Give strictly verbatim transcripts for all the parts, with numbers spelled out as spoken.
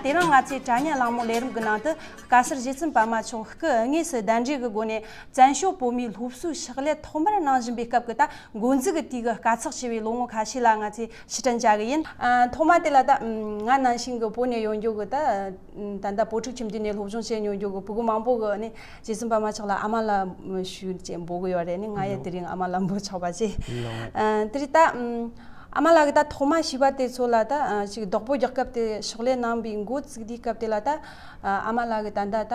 དེ་རིང་ང་ཚོས་དྲ་བརྙན་གླེང་མོལ་ལས་རིམ་གྱི་ནང་དུ། བཀའ་ཟུར་རྗེ་བཙུན་པད་མ་མཆོག་སྐུ་དངོས་སུ་གདན་འདྲེན་གྱི་སྒོ་ནས་བཙན་བྱོལ་བོད་མིའི་སློབ་གསོའི་ཕྱག་ལས་ཐོག་མར་གནང་བཞིན་པའི་སྐབས་ཀྱི་ད་འགོ་འཛུགས་ཀྱི་དུས་ཀྱི་དཀའ་ཚེགས་ཆེ་བའི་ལོ་ངོ་ཁ་ཤས་ལ་ང་ཚོས་ཕྱིར་དྲན་བྱ་གི་ཡིན། ཨ། ཐོག་མ་དེ་ལ་ད་ང་ནང་བཞིན་གྱི་བོད་ནས་ཡོང་རྒྱུ་གི་ད་ད་ལྟ་བོད་ཕྲུག་ཁྱིམ་སྡེ་ནས་སློབ་སྦྱོང་བྱས་མྱོང་རྒྱུ་གི་ཕྲུ་གུ་མང་པོ་གི་ནས་རྗེ་བཙུན་པད་མ་མཆོག་ལ་ཨ་མ་ལགས་ཞུ་ཅེས་འབོད་གི་ཡོད་རེད། ནས་ང་ཡང་དེ་རིང་ཨ་མ་ལགས་འབོད་ཆོག་པ་བྱས། ཨ། དེ་རིང་ད་ཨ་མ་ལགས་ཀྱིས་ད་ཐོག་མ་བྱིས་པ་དེ་ཚོ་ལ་ད་ཅིག་བདག་པོ་རྒྱག་སྐབས་དེ་ཕྱག་ལས་གནང་བའི་འགོ་བཙུགས་དུས་སྐབས་དེ་ལ་ད་ཨ་མ་ལགས་ཀྱིས་ད་ལྟ་ད་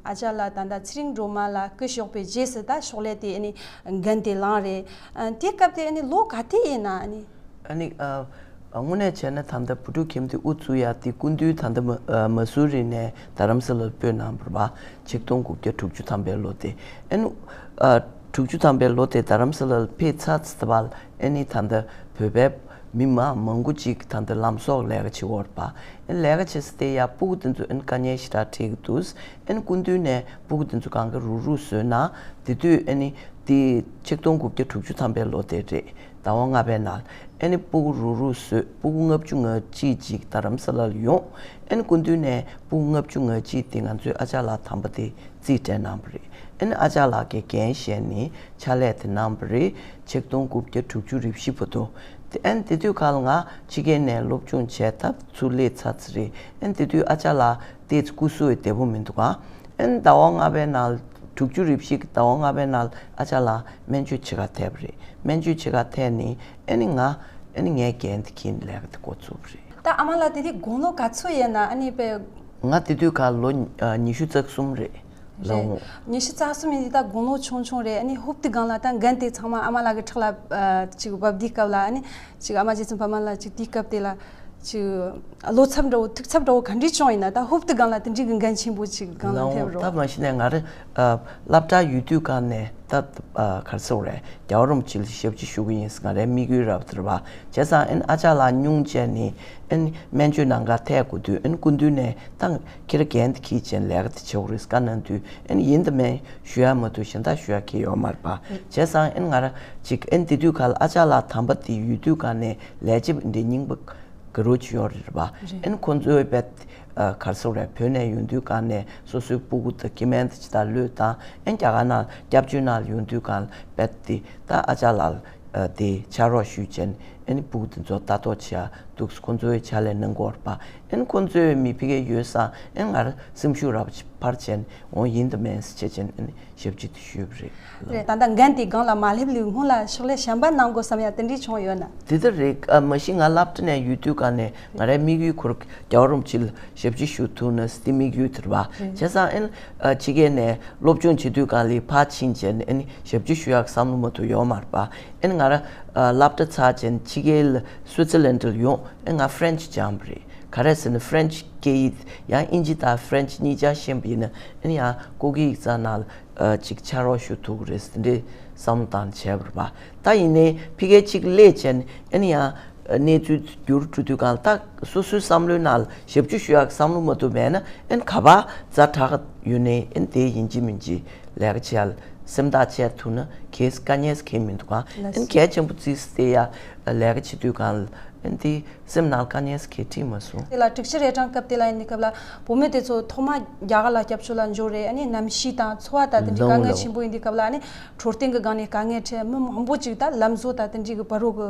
ཨ་ཅག་ལགས་ད་ལྟ་ཚེ་རིང་སྒྲོལ་མ་ལགས་སྐུ་གཤེགས་པའི་རྗེས་སུ་ད་ཕྱག་ལས་དེ་ཨ་ནི་འགན་དེ་བླངས་རེད། ཨ། དེ་སྐབས་དེ་ཨ་ནི་ལོ་ག་དུས་ཡིན་ན་ཨ་ནི། ཨ་ནི། ཨ། དངོས་གནས་བྱས་ན་ད་ལྟ་བུ་ཕྲུག་ཁྱིམ་སྡེ་དབུ་བཙུགས་ཡ་དེ་སྐུ་མདུན་ད་ལྟ་མ་ཨ་མ་སུ་རི་ནས་རྡ་རམ་ས་ལར་སྤོས་གནང་བ་རེད་པ། ཆིག་སྟོང་དགུ་བརྒྱ་དྲུག་ཅུ་ཐམ་པའི་ལོ་དེ། ཨ་ནི། ཨ། དྲུག་ཅུ་ཐམ་པའི་ལོ་དེ་རྡ་རམ་ས་ལར་ཕེབས་ཚར་ཚེ་ད་བར་ཨ་ནི་ད་ལྟ་བོད་པའི་མི་མང་མང་པོ་ཅིག་ད་ལྟ་ལམ་བཟོ་ལས་ཀ་བྱེད་ཀྱི་ཡོད་རེད་པ། ཨ་ནི་ལས་ཀ་བྱེད་ས་དེ་ཡ་སྤུ་གུ་དེ་ཚོ་ཨ་ནི་དཀའ་ངལ་ཞེ་དྲག་འཕྲད་ཀྱི་འདུག་ཨ་ནི་སྐུ་མདུན་ནས་སྤུ་གུ་དེ་ཚོ་གང་ག་རུག་རུག་བཟོས་གནང་། དེ་དུས་ཨ་ནི་དེ་ཆིག་སྟོང་དགུ་བརྒྱ་དྲུག་ཅུ་ཐམ་པའི་ལོ་དེ་རེད། ཟླ་བ་ལྔ་པའི་ནང་ཨ་ནི་སྤུ་གུ་རུག་རུག་བཟོས། སྤུ་གུ་ལྔ་བཅུ་ང་གཅིག་ཅིག་རྡ་རམ་ས་ལར་ཡོང་། ཨ་ནི་སྐུ་མདུན་ནས་སྤུ་གུ་ལྔ་བཅུ་ང་གཅིག་དེ་ང་ཚོའི་ཨ་ཅག་ལགས་དམ་པ་དེ་རྩིས་སྤྲད་གནང་བ་རེད། ཨ་ནི་ཨ་ཅག་ལགས་ཀྱིས་འགན་བཞེས་ནས་ཕྱག་ལས་དེ་གནང་བ་རེད། ཆིག་སྟོང་དགུ་བརྒྱ་དྲུག་ཅུ་རེ་བཞི་བར་དུ། དེ་ཨ་ནི་དེ་དུས་ཁ་ལ་ང་ཕྱི་རྒྱལ་ནས་སློབ་སྦྱོང་བྱས་ད་ཚུར་སླེབས་ཚར་ཚར་རེད། ཨ་ནི་དེ་དུས་ཨ་ཅག་ལགས་ཏོག་ཙམ་སྐུ་གཟུགས་བདེ་པོ་མི་འདུག་ག་ཨ་ནི་ཟླ་བ་ལྔ་པའི་ནང་དྲུག་ཅུ་རེ་བཞི་གི་ཟླ་བ་ལྔ་པའི་ནང་ཨ་ཅག་ལགས་སྨན་བཅོས་བྱེད་གར་ཐད་པ་རེད། སྨན་བཅོས་བྱེད་གར་ཐད་ནས་ཨ་ནི་ང་ཨ་ནི་ངའི་འགན་དེ་འཁྱེར་ནས་ལས་ཀ་དེ་འགོ་བཙུགས་པ་རེད། ད་ཨ་མ་ལགས་དེ་དུས་དགུང་ལོ་ག་ཚོད་ཡིན་ན་ཨ་ནི་དཔེ། ང་དེ་དུས་ཁ་ལོ་ཉི་ཤུ་རྩ་གསུམ་རེད། ལོ་རེད། ངོ་། ཉི་ཤུ་རྩ་གསུམ་ཡིན་དུས་ད་དགུང་ལོ་ཆུང་ཆུང་རེད། ཨ་ནི་ཧོབ་ཏེ་སྒང་ལ་ད་འགན་དེ་ཚང་མ་ཨ་མ་ལགས་ཀྱི་ཕྲག་ལ་ཨ་ཅིག་བབས་དུས་སྐབས་ལ་ཨ་ནི་ཅིག་ཨ་མ་རྗེ་བཙུན་པད་མ་ལགས་ཅིག་དུས་སྐབས་དེ་ལ་ཅིག་བློ་འཚབ་འདྲ་བོ་ཐུགས་འཚབ་འདྲ་བོ་ག་འདྲས་བྱུང་ཡིན་ན། ད་ཧོབ་ཏེ་སྒང་ལ་དེ་འདྲའི་གི་འགན་ཆེན་པོ་ཅིག་སྒང་ལ། ལོ་ངོ་། སླེབས་རོགས། ད་མ་གཞི་ནས་ང་རང་ཨ་སློབ་གྲྭ་ཡོད་དུས་སྒང་ནས་ད་ཨ་ག་རེ་ཟེར་དགོས་རེད། རྒྱལ་བ་རིན་པོ་ཆེ་ལ་ཞབས་ཕྱི་ཞུ་གི་ཡིན་ཟེར་ང་རའི་དམིགས་ཡུལ་རབ་དེ་རེད་པ། བྱས་ཙང་ཨ་ནི་ཨ་ཅག་ལགས་སྙུང་བྱས་ནས་ཨ་ནི་སྨན་བཅོས་གནང་གར་ཐད་དགོས་དུས་ཨ་ནི་སྐུ་མདུན་ནས་ད་ཁྱེད་རང་འགན་དེ་འཁྱེར་བྱས་ནས་ལས་ཀ་དེ་བྱེད་དགོས་རེད་བཀའ་གནང་དུས་ཨ་ནི་ཡིན་དང་མིན་ཞུ་ཡ་མ་གཏོགས་གཞན་དག་ཞུ་ཡ་གང་ཡང་ཡོད་མ་རེད་པ། བྱས་ཙང་ཨ་ནི་ང་རང་ཅིག་ཨ་ནི་དེ་དུས་ཁ་ལ་ཨ་ཅག་ལགས་དམ་པ་དེ་ཡོད་དུས་སྒང་ནས་ལས་བྱེད་པ་འདི་རྙིང་པ་དགའ་རབ་ཅིག་ཡོད་རེད་པ། རེད། ཨ་ནི་ཁོང་ཚོའི་བེད་ཨ་ག་རེ་ཟེར་དགོས་རེད། བོད་ནས་ཡོང་དུས་སྒང་ནས་སོ་སོའི་སྤུ་གུ་དང་སྐྱེ་དམན་དང་ཇི་ལྟར་བློས་བཏང་། ཨ་ནི་རྒྱ་གར་ནང་སྐྱབས་བཅོལ་ནང་ཡོང་དུས་སྒང་ལ་བེད་དེ་ད་ཨ་ཅག་ལགས་ཨ་དེ་ཕྱག་རོགས་ཞུས་བྱས་ནས་ཨ་ནི་སྤུ་གུ་དེ་ཚོ་ལྟ་རྟོག་བྱེད་ཡ་འདུག་ཁོང་ཚོའི་ཕྱག་ལས་གནང་གི་ཡོད་རེད་པ། ཨ་ནི་ཁོང་ཚོའི་མི་ཕ་གིར་ཡོད་ཙང་ཨ་ནི་ང་རང་སེམས་ཤུགས་རབ་འཕར་བྱས་ནས་འོ་ཡིན་དང་མིན་ཟེར་བྱས་བྱས་ནས་ཨ་ནི་ཞབས་ཕྱི་དེ་ཞུས་པ་རེད། རེད། ད་ལྟ་འགན་དེ་སྒང་ལ་མ་སླེབས་ལས་སྔོན་ལ་ཕྱག་ལས་གཞན་པ་གནང་དགོས་བསམ་ཡ་དེ་འདྲས་བྱུང་ཡོད་ན། དེ་ལྟར་རེད། ཨ་མ་གཞི་ང་སློབ་གྲྭ་ནས་ཡོད་དུས་སྒང་ནས་ང་རའི་དམིགས་ཡུལ་ཁོ་རང་རྒྱལ་བ་རིན་པོ་ཆེ་ལ་ཞབས་ཕྱི་ཞུ་ཐུབ་ན་ཟེར་དེ་དམིགས་ཡུལ་དེ་རེད་པ། རེད། བྱས་ཙང་ཨ་ནི་ཨ་ཕྱི་རྒྱལ་ནས་སློབ་སྦྱོང་བྱེད་དུས་སྒང་ལ་ཕར་ཕྱིན་བྱས་ནས་ཨ་ནི་ཞབས་ཕྱི་ཞུ་ཡག་བསམ་བློ་མ་གཏོགས་ཡོད་མ་རེད་པ། ཨ་ནི་ང་རང་ཨ་སློབ་གྲྭ་ཚར་བྱས་ནས་ཕྱི་རྒྱལ་སུའི་ཙི་ལན་ཌར་ཡོང་། ཨ་ནི་ང་ཧྥ་རན་ཆི་སྦྱངས་པ་རེད། ག་རེ་ཟེར་ན་ཧྥ་རན་ཆི་སྐད་ཡིག་ཡང་དབྱིན་ཇི་དང་ཧྥ་རན་ཆི་གཉིས་ཆར་ཤེས་པ་ཡིན་ན་ཨ་ནི་ཡང་སྐུ་སྒེར་ཡིག་ཚང་ནང་ལ་ཨ་ཅིག་ཕྱག་རོགས་ཞུ་ཐུབ་ཀྱི་རེད་ཟེར་འདྲའི་བསམ་བློ་བཏང་བྱས་པ་རེད་པ། ད་ཡིན་ནའི་ཕ་གིར་ཅིག་སླེབས་བྱས་ནས་ཨ་ནི་ཡང་གནས་ཚུལ་འགྱུར་འགྲོ་དུས་སྒང་ལ་ད་སོ་སོའི་བསམ་བློའི་ནང་ལ་ཞབས་ཕྱི་ཞུ་ཡག་བསམ་བློ་མ་གཏོགས་མེད་ན་ཨ་ནི་ག་པར་ཛ་དྲག་ཡོད་ནའི་ཨ་ནི་དེ་ཡིན་གཅིག་མིན་གཅིག་ལས་ཀ་བྱེད་ཡ་ལ་སེམས་ཐག་བཅད་ཐུབ་ན་གལ་སྲིད་དཀའ་ངལ་གང་ཡང་མི་འདུག་ག་ཨ་ནི་གལ་ཆེན་པོ་བརྩིས་ཏེ་ཡ་ལས་ཀ་བྱེད་དུས་སྒང་ལ་ཨ་ནི་དེ། སེམས་ནང་དཀའ་ངལ་ཞིག་གང་ཡང་འཕྲད་མ་སོང་། དེ་ལ་དྲུག་ཅུ་རེ་གྲངས་སྐབས་དེ་ལ་ཡིན་དུས་སྐབས་ལ་བུད་མེད་དེ་ཚོ་ཐོག་མ་རྒྱ་གར་ལ་སྐྱབས་བཅོལ་ལ་འབྱོར་རེད། ཨ་ནི་གནམ་གཤིས་དང་འཚོ་བ་དང་དེ་འདྲའི་དཀའ་ངལ་ཆེན་པོ་ཡིན་དུས་སྐབས་ལ་ཨ་ནི་འཕྲོད་བསྟེན་གྱི་སྒང་ནས་དཀའ་ངལ་འཕྲད། མི་མང་པོ་ཅིག་ད་ལམ་བཟོ་དང་དེ་འདྲའི་གི་བར་རོ་གི་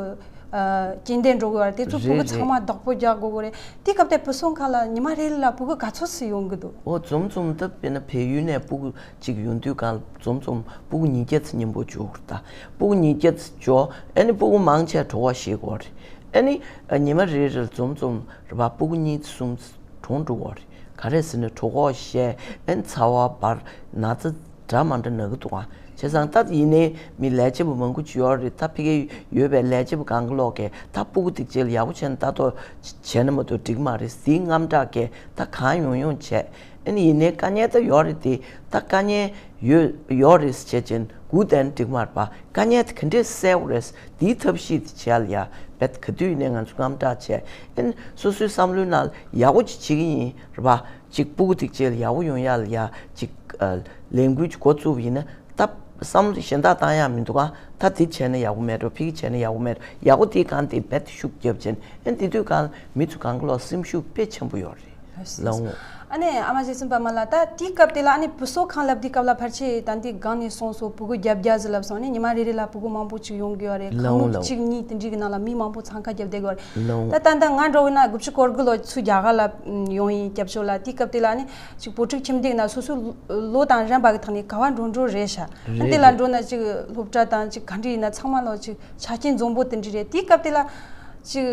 ཨ་རྐྱེན་འདས་འགྲོ་གི་ཡོད་རེད། དེ་ཚོ་ཕྲུ་གུ་རེད་ཚང་མ་བདག་པོ་རྒྱག་དགོས་གི་རེད། དེ་སྐབས་དེ་བུད་སོང་ཁ་ལ་ཉི་མ་རེ་ལ་ཕྲུ་གུ་ག་ཚོད་ཙམ་ཡོང་གི་འདུག་འོ་འཛོམས་འཛོམས་ད་དཔེར་ན་བལ་ཡུལ་ནས་ཕྲུ་གུ་གཅིག་ཡོང་དུས་སྒང་ལ་འཛོམས་འཛོམས་ཕྲུ་གུ་ཉིས་བརྒྱ་ཙམ་མཉམ་པོ་འབྱོར་གི་རེད། ད་ཕྲུ་གུ་ཉིས་བརྒྱ་ཙམ་འབྱོར། ཨ་ནི་ཕྲུ་གུ་མང་ཆེ་གྲོད་ཁོག་བཤལ་གི་ཡོད་རེད། ཨ་ནི་ཉི་མ་རེ་རེར་འཛོམས་འཛོམས་རེད་པ། ཕྲུ་གུ་གཉིས་གསུམ་གྲོངས་འགྲོ་གི་ཡོད་རེད། ག་རེ་ཟེར་ན་གྲོད་ཁོག་བཤལ། ཨ་ནི་ཚ་བ་འབར། ན་ཚ་འདྲ་མ་འདྲ་ན་གི་འདུག་ག་བྱས་ཙང་ད་ཡིན་ནའི་མི་ལས་བྱེད་པ་མང་པོ་ཅིག་ཡོད་རེད། ད་ཕ་གིར་ཡོད་པའི་ལས་བྱེད་པ་གང་ག་ལོག་གིས་ད་ཕྲུ་གུ་དེ་ཅིག་ལ་ཡག་པོ་བྱས་ནས་ལྟ་རྟོག་བྱས་ན་མ་གཏོགས་འགྲིག་མ་རེད་ཟེར་དངངས་སྐྲག་གིས་ད་གང་ཡོང་ཡོང་བྱས། ཨ་ནི་ཡིན་ནའི་དཀའ་ངལ་ད་ཡོད་རེད་དེ། ད་དཀའ་ངལ་ཡོད་ཡོད་རེད་ཟེར་བྱས་ཅན་སྒུག་བསྡད་ན་འགྲིག་མ་རེད་པ། དཀའ་ངལ་དེ་ག་འདྲས་སེལ་དགོས་རེད། དེའི་ཐབས་ཤེས་དེ་བྱེད་ཡ་ལ་ཡ་རྦད་ག་དུས་ཡིན་ནའི་ང་ཚོ་དངངས་སྐྲག་བྱས། ཨ་ནི་སོ་སོའི་བསམ་བློའི་ནང་ལ་ཡག་པོ་ཅིག་བྱེད་ཀྱི་ཡིན་རེད་པ། ཅིག་ཕྲུ་གུ་དེ་ཅིག་ལ་ཡག་པོ་ཡོང་ཡ་ལ་ཡ་ཅིག་ཨ་ལས་འགུལ་ཅིག་འགོ་བཙུགས་པ་ཡིན་ན་ད་བསམ་བློ་གཞན་དག་བཏང་ཡ་མི་འདུག་ག་ད་དེ་བྱས་ན་ཡག་པོ་མེད་འགྲོ། ཕ་གི་བྱས་ན་ཡག་པོ་མེད་འགྲོ། ཡག་པོ་དེའི་སྒང་དེ་རྦད་ཤུགས་བརྒྱབ་བྱས་ནས་ཨ་ནི་དེ་དུས་སྒང་ལ་མི་ཚོ་གང་ག་ལོག་སེམས་ཤུགས་དཔེ་ཆེན་པོ་ཡོད་རེད། ལགས་འོང་། ཨ་ནི་ཨ་མ་རྗེ་བཙུན་པད་མ་ལགས། ད་དེའི་སྐབས་དེ་ལ་ཨ་ནི་བུ་གསོ་ཁང་ལབ་དུས་སྐབས་ལ་ཕལ་ཆེར་ད་འདི་སྒང་ནས་སོང་སོ་ཕྲུ་གུ་བརྒྱད་བརྒྱ་ཟིག་ལབ་སོང་། ཨ་ནི་ཉི་མ་རེ་རེ་ལ་ཕྲུ་གུ་མང་པོ་ཅིག་ཡོང་གི་ཡོད་རེད། ལགས་འོང་། ཁང་མིག་ལགས་འོང་། གཅིག་གཉིས་དེ་འདྲའི་གི་ནང་ལ་མི་མང་པོ་འཚང་ཁ་བརྒྱབ་བསྡད་ཀྱི་ཡོད་རེད། ལགས་འོང་། ད་ད་ལྟ་ང་འདྲ་བོ་ན་དགུ་བཅུ་གོ་དགུ་ལོ་ཚུར་རྒྱ་གར་ལ་ཡོང་ཡིན་སྐྱབས་བཅོལ་ལ། དེའི་སྐབས་དེ་ལ་ཨ་ནི་ཅིག་བུ་ཕྲུག་ཁྱིམ་སྡེ་ན་སོ་སོའི་ལོ་དང་རན་པ་གི་ཐོག་ནས་ག་བ་འགྲོ་འགྲོ་རེད་ཤག་ཨ་ནི་དེ་ལ་འགྲོ་ན་ཅིག་སློབ་གྲྭ་དང་ཅིག་ག་འདྲ་ཡིན་ན་ཚང་མ་ལོ་ཅིག་ཆ་རྐྱེན་འཛོམས་པོ་དེ་འདྲ་རེད། དེའི་སྐབས་དེ་ལ་ཅིག་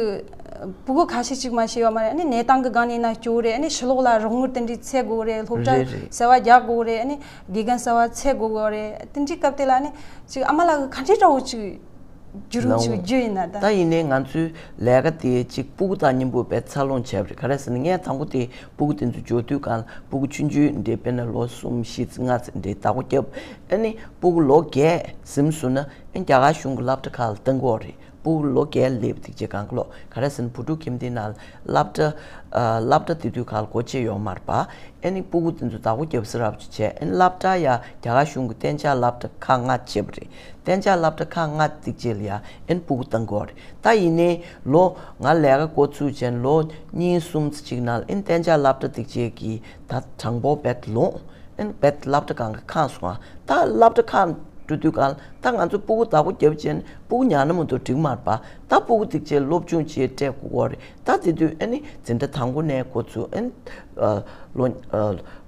ཕྲུ་གུ་ཁ་ཤས་ཅིག་མ་ཤེས་ཡོད་མ་རེད། ཨ་ནི་གནས་སྟངས་ཀྱི་སྒང་ནས་ན་སྐྱོ་རེད། ཨ་ནི་ཕྱི་ལོགས་ལ་རོགས་དངུལ་དེ་འདྲ་འཚོལ་དགོས་རེད། སློབ་གྲྭ་རེད་རེད། གསར་བ་རྒྱག་དགོས་རེད། ཨ་ནི་དགེ་རྒན་གསར་བ་འཚོལ་དགོས་རེད། དེ་འདྲའི་སྐབས་དེ་ལ་ཨ་ནི་ཅིག་ཨ་མ་ལགས་ཀྱི་ག་འདྲའི་འདྲ་བོ་ཅིག་བརྒྱུད་རིམ་ཅིག་ལགས་འོང་། བརྒྱུད་ཡིན་ན་ད། ད་ཡིན་ནའི་ང་ཚོའི་ལས་ཀ་དེ་ཅིག་ཕྲུ་གུ་དང་མཉམ་པོ་དཔེ་འཚར་ལོངས་བྱས་པ་རེད། ག་རེ་ཟེར་ན་ངས་དང་པོ་དེ་ཕྲུ་གུ་དེ་ཚོ་འབྱོར་དུས་སྒང་ལ་ཕྲུ་གུ་ཆུང་ཆུང་འདྲའི་དཔེར་ན་ལོ་གསུམ་བཞི་ལྔ་ཙམ་འདྲའི་བདག་པོ་བརྒྱབ། ཨ་ནི་ཕྲུ་གུ་ལོ་བརྒྱད་ཟིན་སོང་ན་ཨ་ནི་རྒྱ་གར་གཞུང་གི་སློབ་གྲྭ་ཁག་ལ་གཏང་གི་ཡོད་རེད། ཕྲུ་གུ་ལོ་བརྒྱད་སླེབས་དུས་ཅིག་གང་གི་ལོ་ག་རེ་ཟེར་ན་བུ་ཕྲུག་ཁྱིམ་སྡེ་ནང་ལ་སློབ་གྲྭ་ཨ་སློབ་གྲྭ་དེ་དུས་སྒང་ལ་སྒོ་ཕྱེ་ཡོད་མ་རེད་པ། ཨ་ནི་ཕྲུ་གུ་དེ་ཚོ་བདག་པོ་བརྒྱབ་ས་རབ་ཅིག་བྱས། ཨ་ནི་སློབ་གྲྭ་ཡ་རྒྱ་གར་གཞུང་གི་གཏན་འཇགས་སློབ་གྲྭ་ཁག་ལྔ་བྱས་པ་རེད། གཏན་འཇགས་སློབ་གྲྭ་ཁག་ལྔ་དེ་ཅིག་ལ་ཡ་ཨ་ནི་ཕྲུ་གུ་གཏང་གི་ཡོད་རེད། ད་ཡིན་ནའི་ལོ་ང་ལས་ཀ་འགོ་ཚུགས་བྱས་ལོ་གཉིས་གསུམ་ཙམ་ཅིག་ནང་ལ་ཨ་ནི་གཏན་འཇགས་སློབ་གྲྭ་དེ་ཅིག་གི་ད་གྲངས་འབོར་རྦད་ལོངས། ཨ་ནི་རྦད་སློབ་གྲྭ་སྒང་ག་ཁེངས་སོང་ང་། ད་སློབ་གྲྭ་ཁེངས་འགྲོ་དུས་སྒང་ལ་ད་ང་ཚོ་ཕྲུ་གུ་བདག་པོ་བརྒྱབ་བྱས་ནས་ཕྲུ་གུ་ཉར་ན་མ་གཏོགས་འགྲིག་མ་རེད་པ། ད་ཕྲུ་གུ་དེ་ཅིག་སློབ་སྦྱོང་བྱེད་སྤྲད་དགོས་ཀྱི་ཡོད་རེད། ད་དེ་དུས་ཨ་ནི་འཛིན་གྲྭ་དང་པོ་ནས་འགོ་ཚུགས། ཨ་ནི་ཨ་ལོ་ཨ་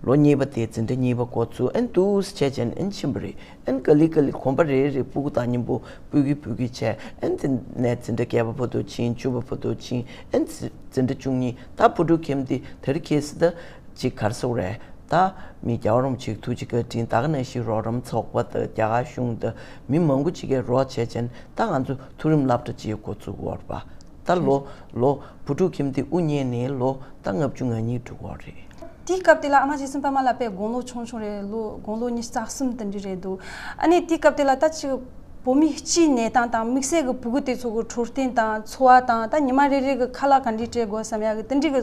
ལོ་གཉིས་པ་དེ་འཛིན་གྲྭ་གཉིས་པ་འགོ་ཚུགས། ཨ་ནི་འདུག་སེ་བྱས་བྱས་ནས་ཨ་ནི་ཕྱིན་པ་རེད། ཨ་ནི་ག་ལེ་ག་ལེ་གོམ་པ་རེ་རེ་ཕྲུ་གུ་དང་མཉམ་པོ་ཕྲུ་གུ་ཕྲུ་གུ་བྱས། ཨ་ནི་དེ་ནས་འཛིན་གྲྭ་བརྒྱད་པ་བར་དུ་ཕྱིན། བཅུ་པ་བར་དུ་ཕྱིན། ཨ་ནི་འཛིན་གྲྭ་བཅུ་གཉིས། ད་བུ་ཕྲུག་ཁྱིམ་སྡེ་དེ་རིང་ཁ་སང་ད་ཅིག་ག་རེ་ཟེར་དགོས་རེད། ད་མི་རྒྱལ་བ་རིན་པོ་ཆེའི་ཐུགས་རྗེ་བཀའ་དྲིན་ད་ག་ནང་བཞིན་རོགས་རམ་ཚོགས་པ་དང་རྒྱ་གར་གཞུང་དང་མི་མང་པོ་ཅིག་གིས་རོགས་བྱས་བྱས་ནས་ད་ང་ཚོ་མཐོ་རིམ་སློབ་གྲྭ་ཅིག་འགོ་བཙུགས་ཡོད་རེད་པ། ད་ལོ་ལོ་བུ་ཕྲུག་ཁྱིམ་སྡེ་དབུ་བརྙེས་ནས་ལོ་ད་ལྔ་བཅུ་ང་གཉིས་འགྲོ་གི་ཡོད་རེད། དེའི་སྐབས་དེ་ལ་ཨ་མ་རྗེ་བཙུན་པད་མ་ལགས་དཔེ་དགུང་ལོ་ཆུང་ཆུང་རེད། ལོ་དགུང་ལོ་ཉི་ཤུ་རྩ་གསུམ་དེ་འདྲ་རེད་འདུག་ཨ་ནི་དེའི་སྐབས་དེ་ལ་ད་ཅིག་བོད་མི་སྤྱིའི་གནས་སྟངས་དང་དམིགས་བསལ་གྱི་ཕྲུ་གུ་དེ་ཚོ་གི་འཕྲོད་བསྟེན་དང་འཚོ་བ་དང་། ད་ཉི་མ་རེ་རེ་གི་ཁ་ལག་ག་འདྲ་སྤྲད་དགོས་བསམ་ཡག་གི་དེ་འདྲ་གི་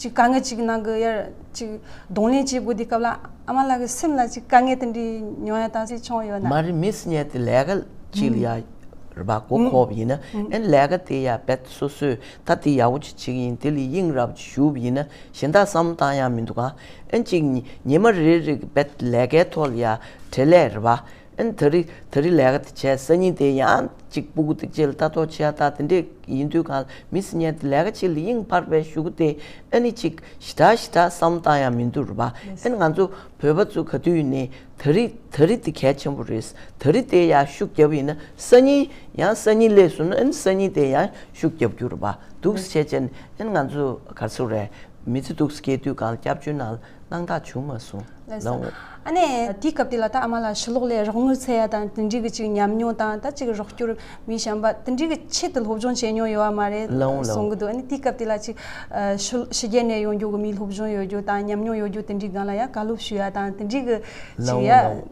ཅིག་དཀའ་ངལ་ཅིག་ནང་གི་ཡར་ཅིག་གདོང་ལེན་བྱེད་དགོས་དུས་སྐབས་ལ་ཨ་མ་ལགས་ཀྱི་སེམས་ལ་ཅིག་དཀའ་ངལ་དེ་འདྲ་མྱོང་ཡག་དང་ཅིག་བྱུང་ཡོད་ན། མ་རེད། མི་ཟེར་མཁན་དེ་ལས་ཀ་ཅིག་ལ་ཡ་རེད་པ། མགོ་འཁོར་བ་ཡིན་ན་ཨ་ནི་ལས་ཀ་དེ་ཡ་རྦད་སོ་སོས་ད་དེ་ཡག་པོ་ཅིག་བྱེད་ཀྱི་ཡིན། དེ་ལ་དབྱིངས་རག་པ་ཅིག་ཞུགས་པ་ཡིན་ན་གཞན་དག་བསམ་བློ་བཏང་ཡག་མི་འདུག་ག་ཨ་ནི་ཅིག་ཉི་ཉི་མ་རེ་རེ་རྦད་ལས་ཀའི་ཐོག་ལ་ཡ་བྲེལ་ལས་རེད་པ། ཨ་ནི་དེ་རིང་དེ་རིང་ལས་ཀ་དེ་བྱས། སང་ཉིན་དེ་ཡང་ཅིག་ཕྲུ་གུ་དེ་ཅིག་ལ་ལྟ་རྟོག་བྱེད་ཡག་ད་དེ་འདྲས་ཡིན་དུས་སྒང་ལ་མི་ཟེར་མཁན་དེ་ལས་ཀ་ཅིག་ལ་དབྱིངས་འཕར་བའི་གཞུག་གུ་དེ་ཨ་ནི་ཅིག་ཞེ་དྲག་ཞེ་དྲག་བསམ་བློ་བཏང་ཡག་མི་འདུག་རེད་པ། ཨ་ནི་ང་ཚོ་བོད་པ་ཚོ་ག་དུས་ཡིན་ནའི་དེ་རིང་དེ་རིང་དེ་གལ་ཆེན་པོ་རེད། དེ་རིང་དེ་ཡར་ཤུགས་རྒྱབ་ཡིན་ན་སང་ཉིན་ཡང་སང་ཉིན་སླེབས་སོང་ན་ཨ་ནི་སང་ཉིན་དེ་ཡང་ཤུགས་རྒྱབ་རྒྱུ་རེད་པ། འདུག་སེ་བྱས་བྱས་ནས་ཨ་ནི་ང་ཚོ་ག་རེ་ཟེར་དགོས་རེད། མི་ཚེ་འདུག་སེ་སྐྱེལ་དུས་སྒང་ལ་སྐྱབས་བཅོལ་ནང་ལ་སྣང་དག་བྱུང་མ་སོང་། ལགས་སོ། ལགས་འོང་། ཨ་ནི་དེའི་སྐབས་དེ་ལ་ད་ཨ་མ་ལགས་ཕྱི་ལོགས་ལ་རོགས་དངུལ་འཚོལ་ཡག་དང་དེ་འདྲའི་གི་ཅིག་ཉམས་མྱོང་དང་ད་ཅིག་རོགས་སྐྱོར་མི་གཞན་པ་དེ་འདྲའི་གི་ཆེད་དུ་སློབ་སྦྱོང་བྱས་མྱོང་ཡོད་པ་མ་རེད། ལགས་འོང་། ལགས་འོང་། གསུང་གི་འདུག་ཨ་ནི་དེའི་སྐབས་དེ་ལ་ཅིག་ཕྱི་ཕྱི་རྒྱལ་ནས་ཡོང་རྒྱུ་གི་མི་སློབ་སྦྱོང་ཡོད་རྒྱུ་དང་ཉམས་མྱོང་ཡོད་རྒྱུ་དེ་འདྲའི་སྒང་ལ་ཡ་བཀའ་སློབ་ཞུ་ཡག་དང་དེ་འདྲའི་གི་ལགས་ཅིག་འོང་། ཡ།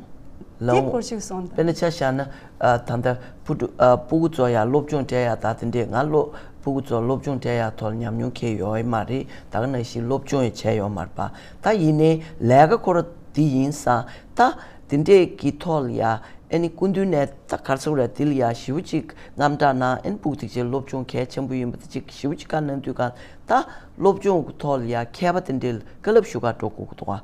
ལགས་འོང་། ལགས་འོང་། དེའི་སྐོར་ཅིག་གསུངས་དང་། དཔེར་ན་ཆ་བཞག་ན། ཨ་ད་ལྟ་ཕྲུ་གུ་ཨ་ཕྲུ་གུ་ཚོ་ཡ་སློབ་སྦྱོང་སྤྲད་ཡག་ད་དེ་འདྲས་ང་སློབ་ཕྲུ་གུ་ཚོ་སློབ་སྦྱོང་སྤྲད་ཡག་ཐོག་ལ་ཉམས་མྱོང་ཁྱེར་ཡོད་མ་རེད། ད་ག་ནང་བཞིན་སློབ་སྦྱོང་ཡང་བྱས་ཡོད་མ་རེད་པ། ད་ཡིན་ནའི་ལས་ཀ་ཁོ་ར་དེ་ཡིན་ཙང་ད་དེ་འདྲས་ཀྱི་ཐོག་ལ་ཡ་ཨ་ནི་སྐུ་མདུན་ནས་ད་ག་རེ་ཟེར་དགོས་རེད། དེ་ལ་ཡ་ཞེ་པོ་ཅིག་དངངས་སྐྲག་གནང་། ཨ་ནི་ཕྲུ་གུ་དེ་ཅིག་སློབ་སྦྱོང་གལ་ཆེན་པོ་ཡིན་པ་དེ་ཅིག་ཞེ་པོ་ཅིག་བཀའ་གནང་དུས་སྒང་ད་སློབ་སྦྱོང་གི་ཐོག་ལ་ཡ་མཁས་པ་དེ་འདྲས་ལ་བཀའ་སློབ་ཞུ་ག་འགྲོ་དགོས་ཀྱི་འདུག་ག་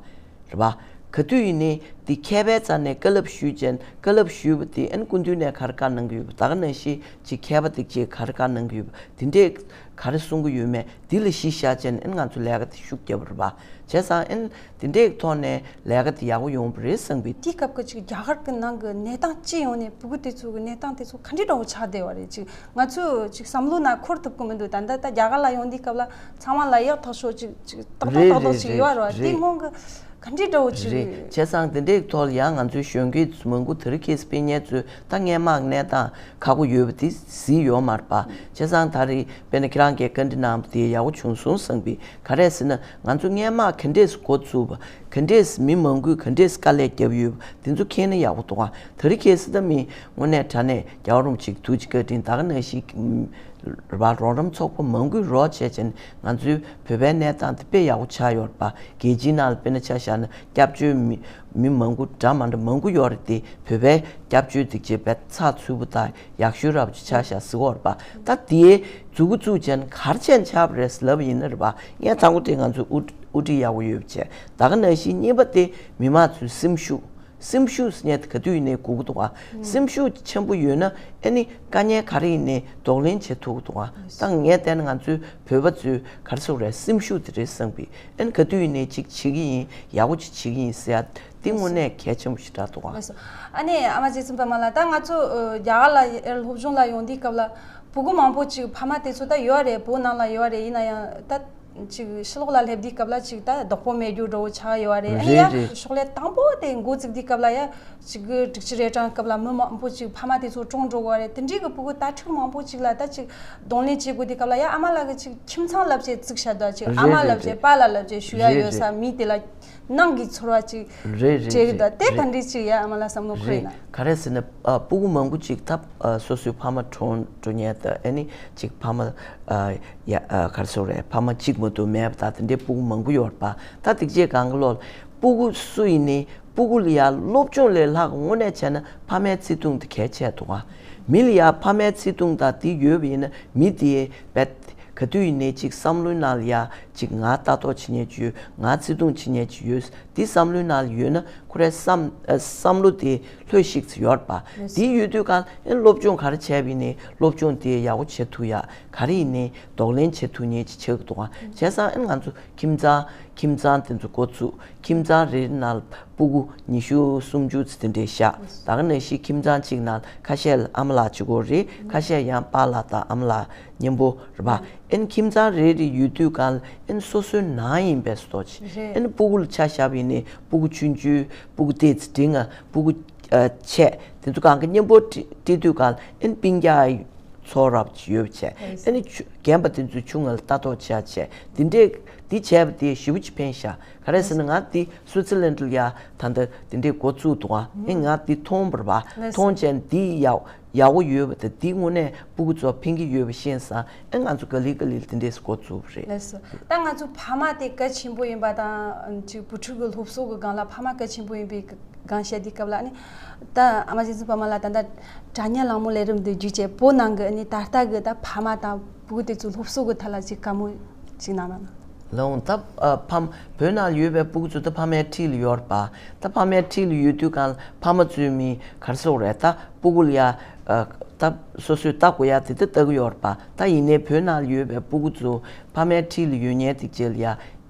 རེད་པ། ག་དུས་ཡིན་ནའི་འདི་མཁས་པའི་རྩ་ནས་བཀའ་སློབ་ཞུས་ཅན་བཀའ་སློབ་ཞུས་པ་དེ་ཨན་སྐུ་མདུན་ནས་ག་རེ་བཀའ་གནང་གི་ཡོད་པ། ད་ག་ནང་བཞིན་ཅིག་མཁས་པ་དེ་ཅིག་ག་རེ་བཀའ་གནང་གི་ཡོད་པ། དེ་འདྲས་ག་རེ་གསུང་གི་ཡོད་མེད་འདི་ལ་གཞི་བཞག་ཅན་ཨན་ང་ཚོ་ལས་ཀ་དེ་ཤུགས་རྒྱབ་པ་རེད་པ། བྱས་ཙང་ཨན་དེ་འདྲས་ཐོག་ནས་ལས་ཀ་དེ་ཡག་པོ་ཡོང་བ་རེད་བསམ་གི། དེའི་སྐབས་ཀྱི་ཅིག་རྒྱ་གར་གྱི་ནང་གི་གནས་སྟངས་སྤྱི་ཡོངས་ནས་ཕྲུ་གུ་དེ་ཚོ་གི་གནས་སྟངས་དེ་ཚོ་ག་འདྲས་འདྲ་བོ་ཆགས་བསྡད་པ་རེད། ཅིག་ང་ཚོས་ཅིག་བསམ་བློ་ནང་འཁོར་ཐུབ་ཀྱི་མི་འདུག་ད་ལྟ་ད་རྒྱ་གར་ལ་ཡོང་དུས་སྐབས་ལ་ཚང་མ་ལ་ཡག་ཐག་ཆོད་ཅིག་ཅིག་ཏག་ཏག་རེད་ཏག་ཏག་རེད་ཅིག་རེད་ཡོད་རེད་པ། དེ་རེད། སྔོན་གྱི་ག་འདྲས་འདྲ་བོ་ཅིག་རེད། རེད། བྱས་ཙང་དེ་འདྲའི་ཐོག་ལ་ཡང་ང་ཚོའི་གཞོན་སྐྱེས་མང་པོ་དེ་རིང་ཁ་སང་ཕེབས་མཁན་ཚོས་ད་སྔོན་མ་གནས་སྟངས་ཁག་པོ་ཡོད་པ་དེ་གཟིགས་ཡོད་མ་རེད་པ། བྱས་ཙང་ད་རེས་དཔེར་ན་ཁྱེད་རང་གིས་བཀའ་འདྲི་གནང་བ་དེ་ཡག་པོ་བྱུང་སོང་བསམ་པའི། ག་རེ་ཟེར་ན་ང་ཚོ་སྔོན་མ་ག་འདྲས་འགོ་བཙུགས་པ། ག་འདྲས་མི་མང་པོས་ག་འདྲས་དཀའ་ལས་བརྒྱབ་ཡོད་པ་དེ་ཚོ་མཁྱེན་ན་ཡག་པོ་འདུག་ག་དེ་རིང་ཁ་སང་ད་མི་དངོས་གནས་དྲང་གནས་རྒྱལ་བ་རིན་པོ་ཆེའི་ཐུགས་རྗེ་བཀའ་དྲིན་ད་ག་ནང་བཞིན་རེད་པ། རོགས་རམ་ཚོགས་པ་མང་པོས་རོགས་བྱས་བྱས་ནས་ང་ཚོའི་བོད་པའི་གནས་སྟངས་དེ་དཔེ་ཡག་པོ་ཆགས་ཡོད་རེད་པ། རྒྱལ་སྤྱིའི་ནང་ལ་དཔེར་ན་ཆ་བཞག་ན་སྐྱབས་བཅོལ་མི་མི་མང་པོ་འདྲ་མ་འདྲ་མང་པོ་ཡོད་རེད་དེ། བོད་པའི་སྐྱབས་བཅོལ་དེ་ཅིག་དཔེ་ཚགས་ཚུད་པོ་དང་ཡག་ཤོས་རབ་ཅིག་ཆགས་ཤག་ཟེར་གྱི་ཡོད་རེད་པ། ད་དེའི་མཛུབ་གུ་བཙུགས་བྱས་ནས་ག་རེ་བྱས་ནས་ཆགས་པ་རེད་ལབ་པ་ཡིན་ན་རེད་པ། ངས་དང་པོ་དེ་ང་ཚོའི་དབུ་ དབུ་ཁྲིད་ཡག་པོ་ཡོད་པ་བྱས། ད་ག་ནང་བཞིན་གཉིས་པ་དེ་མི་མང་ཚོའི་སེམས་ཤུགས། སེམས་ཤུགས་ཟེར་མཁན་དེ་ག་དུས་ཡིན་ནའི་དགོས་ཀྱི་འདུག་ག། སེམས་ཤུགས་ཆེན་པོ་ཡོད་ན་ཨ་ནི་དཀའ་ངལ་ག་རེ་ཡིན་ནའི་གདོང་ལེན་བྱེད་ཐུབ་ཀྱི་འདུག་ག། ད་ངས་བལྟས་ན་ང་ཚོའི་བོད་པ་ཚོའི་ག་རེ་ཟེར་དགོས་རེད། སེམས་ཤུགས་དེ་རེད་བསམ་གི། ཨ་ནི་ག་དུས་ཡིན་ནའི་ཅིག་བྱེད་ཀྱི་ཡིན། ཡག་པོ་ཅིག་བྱེད་ཀྱི་ཡིན་ཟེར་ཡ་དེ་དངོས་གནས་གལ་ཆེན་པོ་ཞེ་དྲག་འདུག་ག། ལགས་སོ། ཨ་ནི་ཨ་མ་རྗེ་བཙུན་པདྨ་ལགས། ད་ང་ཚོ་ཨ་རྒྱ་གར་ལ་སློབ་སྦྱོང་ལ་ཡོང་དུས་སྐབས་ལ་ཕྲུ་གུ་མང་པོ་ཅིག་ཕ་མ་དེ་ཚོ་ད་ཡོད་རེད། བོད་ནང་ལ་ཡོད་རེད། ཡིན་ན་ཡང་ད་ཅིག་ཕྱི་ལོགས་ལ་སླེབས་དུས་སྐབས་ལ་ཅིག་ད་བདག་པོ་མེད་རྒྱུ་འདྲ་བོ་ཆགས་ཡོད་རེད། ཨ་ནི་རེད་ཡ་རེད། ཕྱག་ལས་དང་པོ་དེ་འགོ་བཙུགས་དུས་སྐབས་ལ་ཡ་ཅིག་དྲུག་ཅུ་རེ་གྲངས་སྐབས་ལ་མི་མང་པོ་ཅིག་ཕ་མ་དེ་ཚོ་གྲོངས་འགྲོ་གི་ཡོད་རེད། དེ་འདྲའི་གི་ཕྲུ་གུ་དྭ་ཕྲུག་མང་པོ་ཅིག་ལ་ད་ཅིག་གདོང་ལེན་བྱེད་དགོས་དུས་སྐབས་ལ་ཡ་ཨ་མ་ལགས་ཀྱི་ཅིག་ཁྱིམ་ཚང་ལབ་བྱས་བཙུགས་བཞག་ད་ཅིག་ཨ་མ་རེད་ལབ་རེད་བྱས་རེད། པཱ་ལགས་ལབ་བྱས་ཞུ་ཡ་རེད་ཡོད་རེད། ས་མི་དེ་ལ་ནང་གི་ཚོར་བ་ཅིག་རེད་རེད་སྤྲད་གི་རེད་ད། དེ་རེད། ག་འདྲ་ཅིག་ཡ་ཨ་མ་ལགས་བསམ་བློ་འཁོར་ཡིན་རེད། ན། ག་རེ་ཟེར་ན་ཨ་ཕྲུ་གུ་མང་པོ་ཅིག་ད་ཨ་སོ་སོའི་ཕ་མ་གྲོངས་འགྲོ་མཁན་ད་ཨ་ནི་ཅིག་ཕ་མ་ཨ་ཡ་ཨ་ག་རེ་ཟེར་དགོས་རེད། ཕ་མ་གཅིག་མ་གཏོགས་མེད་པ་ད་དེ་འདྲའི་ཕྲུ་གུ་མང་པོ་ཡོད་རེད་པ། ད་དེ་རྗེས་གང་ག་ལོ་ཕྲུ་གུ་སུ་ཡིན་ནའི་ཕྲུ་གུ་ལ་ཡ་སློབ་སྦྱོང་ལས་ལྷག་དངོས་གནས་བྱས་ན་ཕ་མའི་བརྩེ་དུང་དེ་གལ་ཆེ་འདུག་ག། མི་ལ་ཡ་ཕ་མའི་བརྩེ་དུང་དང་དེ་ཡོད་པ་ཡིན་ན་མི་དེ་རྦད་ག་དུས་ཡིན་ནའི་ཅིག་བསམ་བློའི་ནང་ལ་ཡ་ཅིག་ང་ལྟ་རྟོག་བྱེད་མཁན་ཅིག་ཡོད། ང་བརྩེ་དུང་བྱེད་མཁན་ཅིག་ཡོད། དེ་བསམ་བློའི་ནང་ལ་ཡོད་ན་ཁོ་རའི་བསམ་ཨ་བསམ་བློ་དེ་ལྷོད་ཤིག་ཙམ་ཡོད་རེད་པ། དེ་ཡོད་དུས་གང་ཨེ་སློབ་སྦྱོང་ག་རེ་བྱས་པ་ཡིན་ནའི་སློབ་སྦྱོང་དེ་ཡག་པོ་བྱེད་ཐུབ་ཡ། ག་རེ་ཡིན་ནའི་གདོང་ལེན་བྱེད་ཐུབ་མཁན་ཅིག་ཆགས་འདུག་ག། བྱས་ཙང་ཨེ་ང་ཚོ་ཁྱིམ་ཚང་ཁྱིམ་ཚང་དེ་ཚོ་འགོ་བཙུགས། ཁྱིམ་ཚང་རེ་རེ་ནང་ལ་ཕྲུ་གུ་ཉི་ཤུ་སུམ་ཅུ་ཙམ་དེ་འདྲས་བཞག། ད་ག་ནང་བཞིན་ཁྱིམ་ཚང་གཅིག་ནང་ཁ་ཤས་ལ་ཨ་མ་ལགས་གཅིག་པོ་རེད། ཁ་ཤས་ཡང་པཱ་ལགས་དང་ཨ་མ་ལགས་མཉམ་པོ་རེད་པ། ཨེ་ཁྱིམ་ཚང་རེ་རེ་ཡོད་དུས་གང་ལ་ཨེ་སོ་སོའི་ནང་ཡིན་པའི་བཟོ་ཅིག། རེད། ཨེ་ཕྲུ་གུ་ལ་ཆ་བཞག་པ་ཡིན་ནའི་ཕྲུ་གུ་ཆུང་ཆུང་ཕྲུ་གུ་ཏོག་ཙམ་འབྲིང་ང་ཕྲུ་གུ་ཨ་ཆེ་དེ་ཚོ་གང་ག་མཉམ་པོ་སྤྲད་སྤྲད་དུས་གང་ལ་ཨེ་སྤུན་ཀྱག་ཚོ་རབ་ཅིག་ཡོད་པ་བྱས། ཨེ་ནི་ཆུ་རྒན་པ་དེ་ཚོའི་ཆུང་ང་ལ་ལྟ་རྟོག་བྱས་བྱས་དེ་འདྲས་དེ་བྱས་པ་དེ་ཞེ་པོ་ཅིག་ཕན་ཤག། ག་རེ་ཟེར་ན་ང་དེ་སུའི་ཙི་ལན་ཌི་ལ་ཡ་ད་ལྟ་དེ་འདྲས་འགོ་བཙུགས་འདུག་ག། ཨེ་ང་དེ་མཐོང་བ་རེད་པ། མཐོང་བྱས་དེ་ཡག་ཡག་པོ་ཡོད་པ་དང་དེ་དངོས་གནས་ཕྲུ་གུ་ཚོ་ཕན་གྱི་ཡོད་པ་ཤེས་ཙང་ཨེ་ང་ཚོ་ག་ལེ་ག་ལེ་དེ་འདྲས་འགོ་བཙུགས་པ་རེད། ལགས་སོ། ད་ང་ཚོ་ཕ་མ་དེ་གལ་ཆེན་པོ་ཡིན་པ་དང་ཅིག་བུ་ཕྲུག་གི་སློབ་གསོ་གི་སྒང་ལ་ཕ་མ་གལ་ཆེན་པོ་ཡིན་པའི་སྒང་བཤད་དུས་སྐབས་ལ་ཨ་ནི་ད་ཨ་མ་རྗེ་བཙུན་པདྨ་ལགས་ད་ལྟ་དྲ་བརྙན་གླེང་མོལ་ལས་རིམ་འདི་བརྒྱུད་བྱས་བོད་ནང་གི་ཨ་ནི་ད་ལྟ་གི་ད་ཕ་མ་དང་ཕྲུ་གུ་དེ་ཚོའི་སློབ་གསོ་གི་ཐད་ལ་ཅིག་བཀའ་མོལ་ཅིག་གནང་རོགས་གནང་། ལགས་འོང་། ད་ཨ་ཕ་བོད་ནང་ཡོད་པའི་ཕྲུ་གུ་ཚོ་ད་ཕ་མའི་འཁྲིས་ལ་ཡོད་རེད་པ། ད་ཕ་མའི་འཁྲིས་ལ་ཡོད་དུས་གང་ལ་ཕ་མ་ཚོའི་མི་ག་རེ་ཟེར་དགོས་རེད། ད་ཕྲུ་གུ་ལ་ཡ་ཨ་ད་སོ་སོས་ལྟ་དགོས་ཡ་དེ་ད་ལྟ་གི་ཡོད་རེད་པ། ད་ཡིན་ནའི་བོད་ནང་ལ་ཡོད་པའི་ཕྲུ་གུ་ཚོ་ཕ་མའི་འཁྲིས་ལ་ཡོད་མཁན་དེ་རྗེས་ལ་ཡ་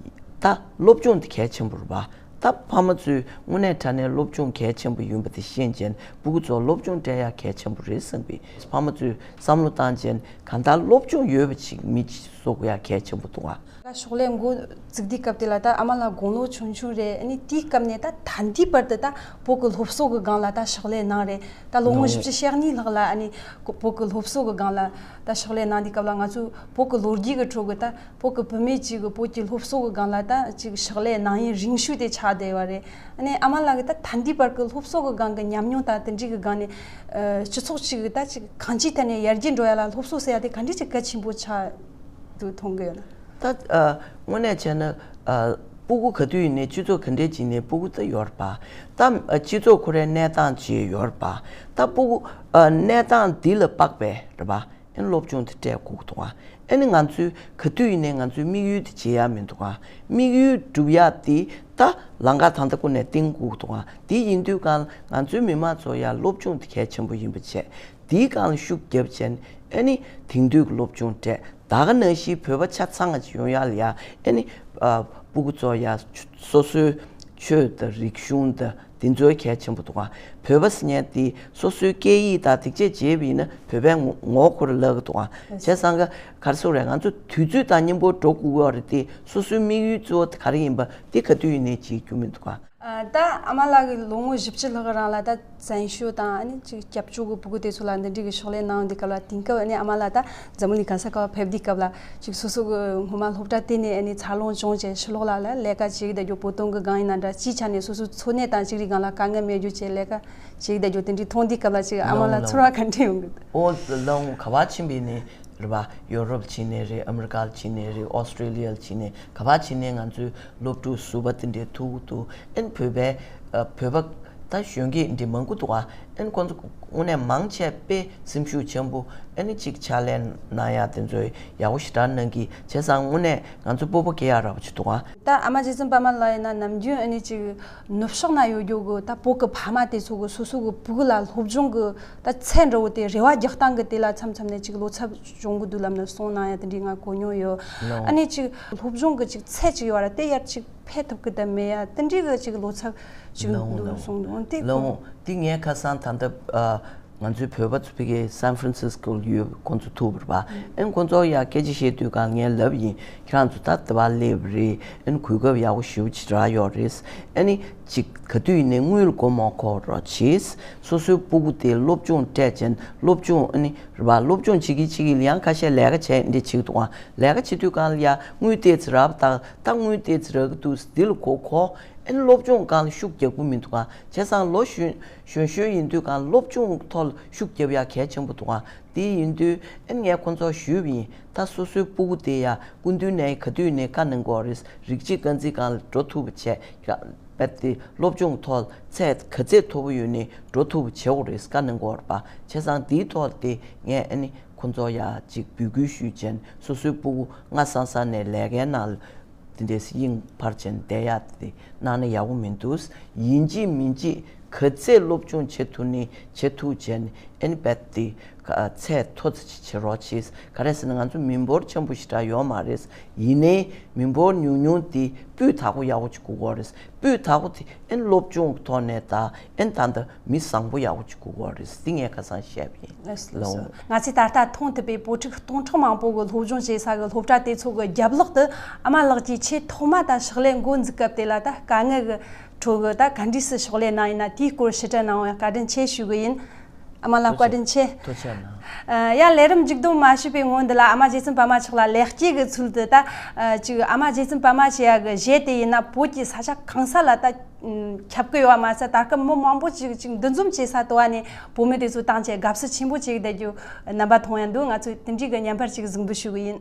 ད་སློབ་སྦྱོང་དེ་གལ་ཆེན་པོ་རེད་པ། ད་ཕ་མ་ཚོས་དངོས་གནས་དྲང་གནས་སློབ་སྦྱོང་གལ་ཆེན་པོ་ཡིན་པ་དེ་ཤེས་བྱས་ཕྲུ་གུ་ཚོ་སློབ་སྦྱོང་སྤྲད་ཡ་གལ་ཆེན་པོ་རེད་བསམ་པའི་ཕ་མ་ཚོས་བསམ་བློ་བཏང་བྱས་གང་ལྟར་སློབ་སྦྱོང་ཡོད་པ་ཅིག་མི་ཅིག་བཟོ་དགོས་ཡ་གལ་ཆེན་པོ་འདུག་ག། ཕྱག་ལས་འགོ་བཙུགས་དུས་སྐབས་དེ་ལ་ད་ཨ་མ་ལགས་དགུང་ལོ་ཆུང་ཆུང་རེད། ཨ་ནི་དེའི་སྐབས་ནས་ད་ད་ལྟའི་བར་དུ་ད་བོད་ཀྱི་སློབ་གསོ་གི་སྒང་ལ་ད་ཕྱག་ལས་གནང་རེད། ད་ལོ་ངོ་ལོ་བཞི་བཅུ་ཞེ་གཉིས་ལྷག་ལ་ཨ་ནི་བོད་ཀྱི་སློབ་གསོ་གི་སྒང་ལ་ད་ཕྱག་ལས་གནང་དུས་སྐབས་ལ་ང་ཚོ་བོད་ཀྱི་ལོ་རྒྱུས་ཀྱི་ཁྲོད་ཀྱི་ད་བོད་ཀྱི་བུད་མེད་ཅིག་གི་བོད་ཀྱི་སློབ་གསོ་གི་སྒང་ལ་ད་ཅིག་ཕྱག་ལས་གནང་ཡུན་རིང་ཤོས་དེ་ཆགས་བསྡད་ཡོད་རེད། ཨ་ནི་ཨ་མ་ལགས་ཀྱིས་ད་ད་ལྟའི་བར་གྱི་སློབ་གསོ་གི་སྒང་གི་ཉམས་མྱོང་དང་དེ་འདྲའི་གི་སྒང་ནས་ཨ་སྤྱི་ཚོགས་ཅིག་གི་ད་ཅིག་གང་ཅིའི་ཐད་ནས་ཡར་རྒྱས་འགྲོ་ཡ་ལ་སློབ་གསོ་ཟེར་ཡ་དེ་ག་འདྲ་ཅིག་གལ་ཆེན་པོ་ཆགས་འདུག་མཐོང་གི་ཡོད་ན། ད་ཨ་དངོས་གནས་བྱས་ན་ཨ་ཕྲུ་གུ་ག་དུས་ཡིན་ནའི་སྤྱི་ཚོགས་ག་འདྲས་ཅིག་ནས་ཕྲུ་གུ་ད་ཡོད་རེད་པ། ད་ཨ་སྤྱི་ཚོགས་ཁོ་རའི་གནས་སྟངས་ཅིག་ཡོད་རེད་པ། ད་ཕྲུ་གུ་ཨ་གནས་སྟངས་འདི་ལ་དཔག་པའི་རེད་པ། ཨེ་སློབ་སྦྱོང་དེ་སྤྲད་དགོས་འདུག་ག། ཨེ་ནི་ང་ཚོའི་ག་དུས་ཡིན་ནའི་ང་ཚོའི་དམིགས་ཡུལ་དེ་བརྗེད་ཡ་མི་འདུག་ག། དམིགས་ཡུལ་སྒྲུབ་ཡ་དེ་ད་ལམ་ཁ་ད་ལྟ་ཀུན་ནས་བཏིང་དགོས་འདུག་ག། དེ་ཡིན་དུས་གང་ང་ཚོའི་མི་མང་ཚོ་ཡ་སློབ་སྦྱོང་དེ་གལ་ཆེན་པོ་ཡིན་པ་བྱས། དེའི་སྒང་ལ་ཤུགས་བརྒྱབ་བྱས་ཨེ་ནི་དེང་དུས་ཀྱི་སློབ་སྦྱོང་སྤྲད། ད་ག་ནང་བཞིན་བོད་པ་ཆ་ཚང་ཅིག་ཡོང་ཡ་ལ་ཡ་ཨེ་ནི་ཨ་ཕྲུ་གུ་ཚོ་ཡ་སོ་སོའི་ཆོས་དང་རིག་གཞུང་དང་། དེ་ཚོ་གལ་ཆེན་པོ་འདུག་ག། བོད་པ་ཟེར་མཁན་དེ་སོ་སོའི་སྐད་ཡིག་དང་དེ་བཅས་བརྗེད་པ་ཡིན་ན་བོད་པའི་ངོ་ངོ་ཁོ་རང་བརླག་གི་འདུག་ག། བྱས་ཙང་ག་ག་རེ་ཟེར་དགོས་རེད། ང་ཚོ་དུས་ཚོད་དང་མཉམ་པོ་འགྲོ་དགོས་ཀྱི་ཡོད་རེད་དེ། སོ་སོའི་དམིགས་ཡུལ་གཙོ་བོ་དེ་ག་རེ་ཡིན་པ་དེ་ག་དུས་ཡིན་ནའི་བརྗེད་རྒྱུ་མི་འདུག་ག། ཨ་ད་ཨ་མ་ལགས་ཀྱིས་ལོ་ངོ་བཞི་བཅུ་ལྷག་རིང་ལ་ད་བཙན་བྱོལ་དང་ཨ་ནི་ཅིག་སྐྱབས་བཅོལ་གྱི་ཕྲུ་གུ་དེ་ཚོ་ལ་འདི་འདྲའི་གི་ཕྱག་ལས་གནང་དུས་སྐབས་ལ། དེང་སྐབས་ཨ་ནི་ཨ་མ་ལགས་ད་འཛམ་གླིང་གང་ས་ག་བ་ཕེབས་དུས་སྐབས་ལ། ཅིག་སོ་སོ་གི་སྔོན་མ་སློབ་གྲྭ་དེ་ནས་ཨ་ནི་འཚར་ལོངས་བྱུང་བྱས་ཕྱི་ལོགས་ལ་ལ་ལས་ཀ་བྱེད་ཀྱི་བསྡད་རྒྱུ། བོད་དོན་གྱི་སྒང་ཡིན་ན་འདྲ། སྤྱིའི་ཆ་ནས་སོ་སོའི་འཚོ་གནས་དང་ཅིག་རིགས་སྒང་ལ་དཀའ་ངལ་མེད་རྒྱུ་བྱས་ལས་ཀ་བྱེད་ཀྱི་བསྡད་རྒྱུ་དེ་འདྲའི་མཐོང་དུས་སྐབས་ལ་ཅིག་ཨ་མ་ལགས་ལའོ་ཚོར་བ་ག་འདྲ་ཡོང་གི་འདུག། ཨོ་ལའོ་ག་བ་ཕྱིན་པ་ཡིན་ནའི་རེད་པ། ཡོ་རོབ་ཕྱིན་ནའི་རེད། ཨ་མི་རི་ཀ་ཕྱིན་ནའི་རེད། ཨོ་སི་ཀྲི་ལི་ཡ་ཕྱིན་ནའི་ག་བ་ཕྱིན་ནའི་ང་ཚོའི་སློབ་ཕྲུག་ཟུར་པ་དེ་འདྲའི་ཐུག་གི་འདུག། ཨན་བོད་པའི་ཨ་བོད་པ་ ད་གཞོན་སྐྱེས་འདི་མང་པོ་འདུག་ཨ། ཨ་ནི་ཁོང་ཚོ་དངོས་གནས་མང་ཆེ་དཔེ་སེམས་ཤུགས་ཆེན་པོ། ཨ་ནི་གཅིག་ཕྱག་ལས་གནང་ཡ་དེ་ཚོ་ཡག་པོ་ཞེ་དྲག་གནང་གི། བྱས་ཙང་དངོས་གནས་ང་ཚོ་སྤོབས་པ་སྐྱེ་ཡ་འདྲ་པོ་ཅིག་འདུག་ཨ། ད་ཨ་མ་རྗེ་བཙུན་པད་མ་ལགས་ཡིན་ན་ནམ་རྒྱུན་ཨ་ནི་ཅིག་ནུབ་ཕྱོགས་ན་ཡོད་རྒྱུ་གི་ད་བོད་ཀྱི་ཕ་མ་དེ་ཚོ་གི་སོ་སོ་གི་ཕྲུ་གུ་ལ་སློབ་སྦྱོང་གི་ད་ཚད་འདྲ་པོ་དེ་རེ་བ་རྒྱག་སྟངས་གི་དེ་ལ་མཚམས་མཚམས་ནས་ཅིག་བློ་འཚབ་བྱུང་གི་འདུག་ལབ་ནས་གསུངས་གནང་ཡ་དེ་འདྲའི་ང་གོ་མྱོང་ཡོད། ལགས། ཨ་ནི་ཅིག་སློབ་སྦྱོང་གི་ཅིག་ཚད་ཅིག་ཡོད་ར་དེ་ཡར་ཅིག་འཕེལ་ཐུབ་གི་ད་མེད་ཡ་དེ་འདྲའི་གི་ཅིག་བློ་འཚབ་ཅིག་ལགས་འོང་། འདུག་ལགས་གསུངས་འདུག་འོང་། དེ་ལགས་འོང་། དེ་ངས་ཁ་སང་ད་ལྟ་ཨ། ང་ཚོའི་བོད་པ་ཚོ་ཕ་གིའི་སན་ཧྥ་རན་སིས་ཀོ་ལ་ཡོད། ཁོང་ཚོ་ཐུག་པ་རེད་པ། ཨ་ནི་ཁོང་ཚོ་ཡ་སྐད་ཆ་བཤད་དུས་སྒང་ངས་ལབ་ཡིན། ཁྱེད་རང་ཚོ་ད་ལྟ་བ་སླེབས་རེད། ཨ་ནི་གོ་སྐབས་ཡག་པོ་ཞེ་པོ་ཅིག་རག་ཡོད་རེད། ཨ་ནི་ཅིག་ག་དུས་ཡིན་ནའི་དངུལ་མགོ་མ་འཁོར་རོགས་བྱེད། སོ་སོའི་སྤུ་གུ་དེ་སློབ་སྦྱོང་སྤྲད་ཅན་སློབ་སྦྱོང་ཨ་ནི་རེད་པ། སློབ་སྦྱོང་བྱེད་ཀྱི་བྱེད་ཀྱི་ཡང་ཁ་ཤས་ལས་ཀ་བྱས་འདི་བྱེད་ཀྱི་འདུག་ཨ། ལས་ཀ་བྱེད་དུས་སྒང་ལ་ཡ་དངུལ་ཏོག་ཙམ་རག་པ་ད་ད་དངུལ་ཏོག་ཙམ་རག་གི་འདུག་འདི་ལ་གོ་གོ། ཨ་ནི་སློབ་སྦྱོང་སྒང་ལ་ཤུགས་རྒྱག་གི་མི་འདུག་ག། བྱས་ཙང་ལོ་གཞོན་གཞོན་གཞོན་ཡིན་དུས་སྒང་སློབ་སྦྱོང་ཐོག་ལ་ཤུགས་རྒྱབ་ཡ་གལ་ཆེན་པོ་འདུག་ག། དེ་ཡིན་དུས་ཨ་ནི་ངས་ཁོང་ཚོར་ཞུས་པ་ཡིན། ད་སོ་སོའི་སྤུ་གུ་དེ་ཡ་སྐུ་མདུན་ནས་ག་དུས་ནས་བཀའ་གནང་གི་ཡོད་རེད། རིགས་གཅིག་རྐང་འཛིན་སྒང་ལ་འགྲོ་ཐུབ་པ་བྱས། རྦད་དེ་སློབ་སྦྱོང་ཐོག་ཚད་ག་ཚད་མཐོ་པོ་ཡོད་ནའི་འགྲོ་ཐུབ་པ་བྱེད་དགོས་རེད་བཀའ་གནང་གི་ཡོད་རེད་པ། བྱས་ཙང་དེའི་ཐོག་དེ་ངས་ཨ་ནི་ཁོང་ཚོར་ཡ་ཅིག་འབོད་སྐུལ་ཞུས་ཅན་སོ་སོའི་སྤུ་གུ་སྔ་སང་སང་ནས་ལས་ཀའི་ནང་ལ་དེ་འདྲས་དབྱིངས་འཕར་ཅན་བསྡད་ཡ་དེ་གནང་ན་ཡག་པོ་མི་འདུག། ཡིན་གཅིག་མིན་གཅིག་ག་ཚད་སློབ་སྦྱོང་བྱེད་ཐུབ་ནི་བྱེད་ཐུབ་ཅན་ཨ་ནི་རྦད་དེ་ཚད་མཐོ་ཙམ་ཅིག་བྱེད་རོགས་གྱིས། ག་རེ་ཟེར་ན་ང་ཚོ་མི་འབོར་ཆེན་པོ་ཞེ་དྲག་ཡོད་མ་རེད། ཡིན་ནའི་མི་འབོར་ཉུང་ཉུང་དེ་སྤུས་དག་པོ་ཡག་པོ་ཅིག་དགོས་ཀྱི་ཡོད་རེད། སྤུས་དག་པོ་དེ་ཨེ་སློབ་སྦྱོང་གི་ཐོག་ནས་དང་ཨེ་ད་ལྟ་མི་བཟང་པོ་ཡག་པོ་ཅིག་དགོས་ཀྱི་ཡོད་རེད། འདི་ངས་ཁ་སང་བཤད་པ་ཡིན། ལགས་སོ། ལགས་སོ། ང་ཚོས་ད་ལྟ་མཐོང་ཐུབ་པའི་བོད་ཕྲུག་སྟོང་ཕྲག་མང་པོ་གི་སློབ་སྦྱོང་བྱེད་ས་གི་སློབ་གྲྭ་དེ་ཚོ་གི་རྒྱབ་ལོགས་དུ་ཨ་མ་ལགས་ཀྱིས་ཆེས་ཐོག་མ་ད་ཕྱག་ལས་འགོ་འཛུགས་སྐབས་དེ་ལ་ད་དཀའ་ངལ་གི་ཁྲོད་གི་ད་ག་འདྲས་སེ་ཕྱག་ལས་གནང་ཡིན་ན་དེའི་སྐོར་ཕྱི་དྲན་གནང་བ་ཡང་བཀའ་དྲིན་ཆེ་ཞུ་གི་ཡིན། ཨ་མ་ལགས་བཀའ་དྲིན་ཆེ། ཐུགས་རྗེ་གནང་། ཡ་ལས་རིམ་མཇུག་བསྡོམས་མ་ཞུས་པའི་སྔོན་འདི་ལ་ཨ་མ་རྗེ་བཙུན་པད་མ་མཆོག་ལ་ལེགས་སྐྱེས་ཀྱི་ཚུལ་དུ་ད་ཅིག་ཨ་མ་རྗེ་བཙུན་པད་མ་ཞེས་ཡ་གི་གཞས་དེ་ཡིན་ན་བོད་ཀྱི་ས་ཆ་གང་ས་ལ་ད་ཁྱབ་ཀྱི་ཡོད་པ་མ་ཟད་ད་སྐབས་མི་མང་པོ་ཅིག་ཅིག་འདུ་འཛོམས་བྱེད་ས་དུ་བ་ནས་བོད་མི་དེ་ཚོ་བཏང་བྱས་དགའ་བསུ་ཆེན་པོ་བྱེད་བསྡད་རྒྱུ་རྣམ་པ་མཐོང་ཡ་འདུག། ང་ཚོས་དེ་འདྲའི་གི་བརྙན་པར་ཅིག་གཟིགས་འབུལ་ཞུ་གི་ཡིན།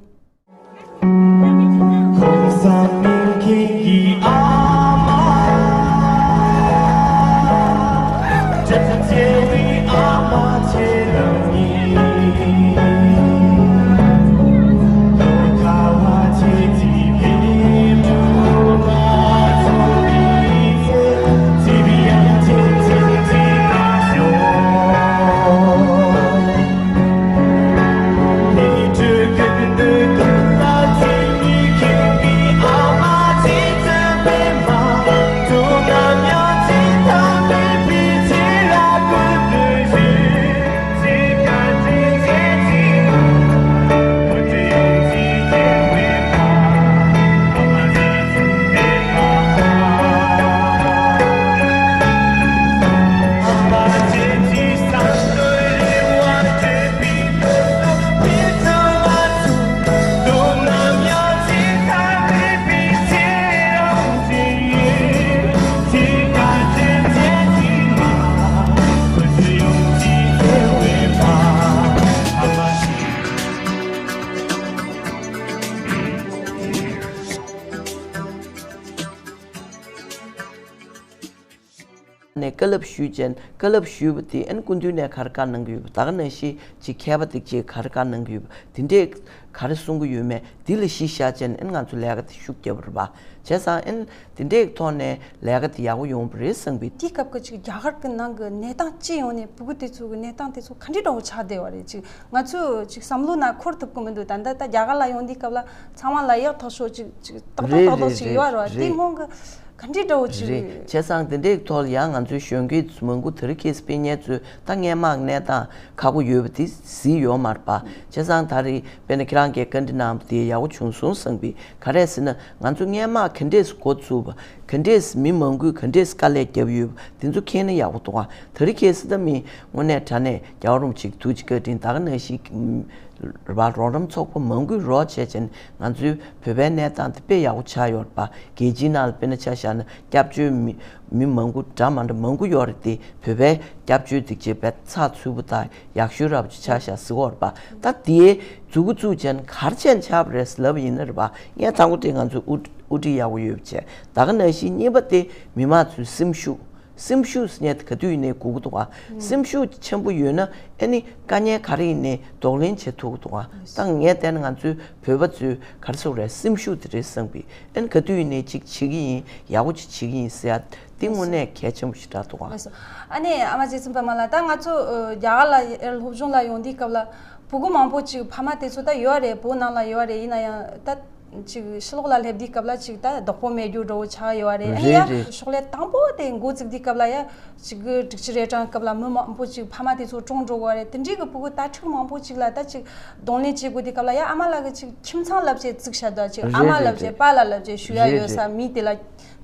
ནས་བཀའ་སློབ་ཞུས་ཅན་བཀའ་སློབ་ཞུས་པ་དེ་ཨན་སྐུ་མདུན་ནས་ག་རེ་བཀའ་གནང་གི་ཡོད་པ་ད་ག་ནང་བཞིན་ཅིག་མཁས་པ་དེ་ཅིག་ག་རེ་བཀའ་གནང་གི་ཡོད་པ་དེ་འདྲས་ག་རེ་གསུང་གི་ཡོད་མེད་འདི་ལ་གཞི་བཞག་ཅན་ཨན་ང་ཚོ་ལས་ཀ་དེ་ཤུགས་རྒྱབ་པ་རེད་པ། བྱས་ཙང་ཨན་དེ་འདྲས་ཐོག་ནས་ལས་ཀ་དེ་ཡག་པོ་ཡོང་བ་རེད་བསམ་པའི། དེའི་སྐབས་ཀྱི་ཅིག་རྒྱ་གར་གྱི་ནང་གི་གནས་སྟངས་ཅི་ཡོང་ནས་ཕྲུ་གུ་དེ་ཚོ་གི་གནས་སྟངས་དེ་ཚོ་ག་འདྲས་འདྲ་བོ་ཆགས་བསྡད་པ་རེད། ཅིག་ང་ཚོས་ཅིག་བསམ་བློ་ན་འཁོར་ཐུབ་ཀྱི་མི་འདུག། ད་ལྟ་ད་རྒྱ་གར་ལ་ཡོང་དུས་སྐབས་ལ་ཚང་མ་ལ་ཡག་ཐག་ཆོད་ཅིག་ཅིག་ཏག་ཏག་རེད་ཏག་ཏག་ཅིག་རེད་ཡོད་རེད་པ། རེད། དེ་སྔོན་གྱི་ག་འདྲས་འདྲ་བོ་ཅིག་རེད། བྱས་ཙང་དེ་འདྲའི་ཐོག་ལ་ཡང་ང་ཚོའི་གཞོན་སྐྱེས་མང་པོ་དེ་རིང་ཁ་སང་སྤེན་ཉེ་ཚོས་ད་སྔོན་མ་གནས་སྟངས་ཁག་པོ་ཡོད་པ་དེ་གཟིགས་ཡོད་མ་རེད་པ། བྱས་ཙང་ད་རེས་དཔེར་ན་ཁྱེད་རང་གིས་བཀའ་འདྲི་གནང་བ་དེ་ཡག་པོ་བྱུང་སོང་བསམ་པའི། ག་རེ་ཟེར་ན་ང་ཚོ་སྔོན་མ་ག་འདྲས་འགོ་བཙུགས་པ་ག་འདྲས་མི་མང་པོས་ག་འདྲས་དཀའ་ལས་བརྒྱབ་ཡོད་པ་དེ་ཚོ་མཁྱེན་ན་ཡག་པོ་འདུག་ག། དེ་རིང་ཁ་སང་ད་མི་དངོས་གནས་དྲང་གནས་རྒྱལ་བ་རིན་པོ་ཆེ་གི་ཐུགས་རྗེ་བཀའ་དྲིན་ད་ག་ནང་བཞིན་རེད་པ། རོགས་རམ་ཚོགས་པ་མང་པོས་རོགས་བྱས་བྱས་ནས་ང་ཚོའི་བོད་པའི་གནས་སྟངས་དེ་དཔེ་ཡག་པོ་ཆགས་ཡོད་རེད་པ། རྒྱལ་སྤྱིའི་ནང་ལ་དཔེར་ན་ཆ་བཞག་ན་སྐྱབས་བཅོལ་མི་མི་མང་པོ་འདྲ་མ་འདྲ་མང་པོ་ཡོད་རེད་དེ་བོད་པའི་སྐྱབས་བཅོལ་དེ་ཅིག་དཔེ་ཚགས་ཚུད་པོ་དང་ཡག་ཤོས་འདྲ་པོ་ཅིག་ཆགས་ཤག་ཟེར་གྱི་ཡོད་རེད་པ། ད་དེའི་མཛུབ་གུ་བཙུགས་བྱས་ནས་ག་རེ་བྱས་ནས་ཆགས་པ་རེད་ལབ་པ་ཡིན་ན་རེད་པ། ངས་དང་པོ་དེ་ང་ཚོའི་དབུ་དབུ་ཁྲིད་ཡག་པོ་ཡོད་པ་བྱས། ད་ག་ནང་བཞིན་གཉིས་པ་དེ་མི་མང་ཚོའི་སེམས་ཤུགས། སེམས་ཤུགས་ཟེར་མཁན་དེ་ག་དུས་ཡིན་ནའི་དགོས་ཀྱི་འདུག་ག། སེམས་ཤུགས་ཆེན་པོ་ཡོད་ན་ཨ་ནི་དཀའ་ངལ་ག་རེ་ཡིན་ནའི་གདོང་ལེན་བྱེད་ཐུབ་ཀྱི་འདུག་ག། ད་ངས་བལྟས་ན་ང་ཚོའི་བོད་པ་ཚོའི་ག་རེ་ཟེར་དགོས་རེད། སེམས་ཤུགས་དེ་རེད་བསམ་པའི་ཨ་ནི་ག་དུས་ཡིན་ནའི་ཅིག་བྱེད་ཀྱི་ཡིན། ཡག་པོ་ཅིག་བྱེད་ཀྱི་ཡིན་ཟེར་ཡ་དེ་དངོས་གནས་གལ་ཆེན་པོ་ཞིག་རེད་འདུག་ག། ལགས་སོ། ཨ་ནི་ཨ་མ་རྗེ་བཙུན་པད་མ་ལགས། ད་ང་ཚོ་ཨ་རྒྱ་གར་ལ་སློབ་སྦྱོང་ལ་ཡོང་དུས་སྐབས་ལ་ཕྲུ་གུ་མང་པོ་ཅིག་ཕ་མ་དེ་ཚོ་ད་ཡོད་རེད། བོད་ནང་ལ་ཡོད་རེད། ཡིན་ན་ཡང་ད་ཅིག་ཕྱི་ལོགས་ལ་སླེབས་དུས་སྐབས་ལ་ཅིག་ད་བདག་པོ་མེད་རྒྱུ་འདྲ་བོ་ཆགས་ཡོད་རེད། ཨ་ནི་རེད་ཡ་རེད། ཕྱག་ལས་དང་པོ་དེ་འགོ་བཙུགས་དུས་སྐབས་ལ་ཡ་ཅིག་གི་དྲུག་ཅུ་རེ་གྲངས་སྐབས་ལ་མི་མང་པོ་ཅིག་ཕ་མ་དེ་ཚོ་གྲོངས་འགྲོ་གི་རེད། དེ་འདྲའི་གི་ཕྲུ་གུ་དྭ་ཕྲུག་མང་པོ་ཅིག་ལ་ད་ཅིག་གདོང་ལེན་བྱེད་དགོས་དུས་སྐབས་ལ་ཡ་ཨ་མ་ལགས་ཀྱི་ཅིག་ཁྱིམ་ཚང་བསླབ་བྱའི་ཚིག་བཤད་ད་ཅིག་རེད་ཨ་མ་རེད་བསླབ་བྱའི་རེད། པཱ་ལགས་བསླབ་བྱའི་ཞུ་ཡ་རེད་ཡོད་ས་རེད། མི་དེ་ལ་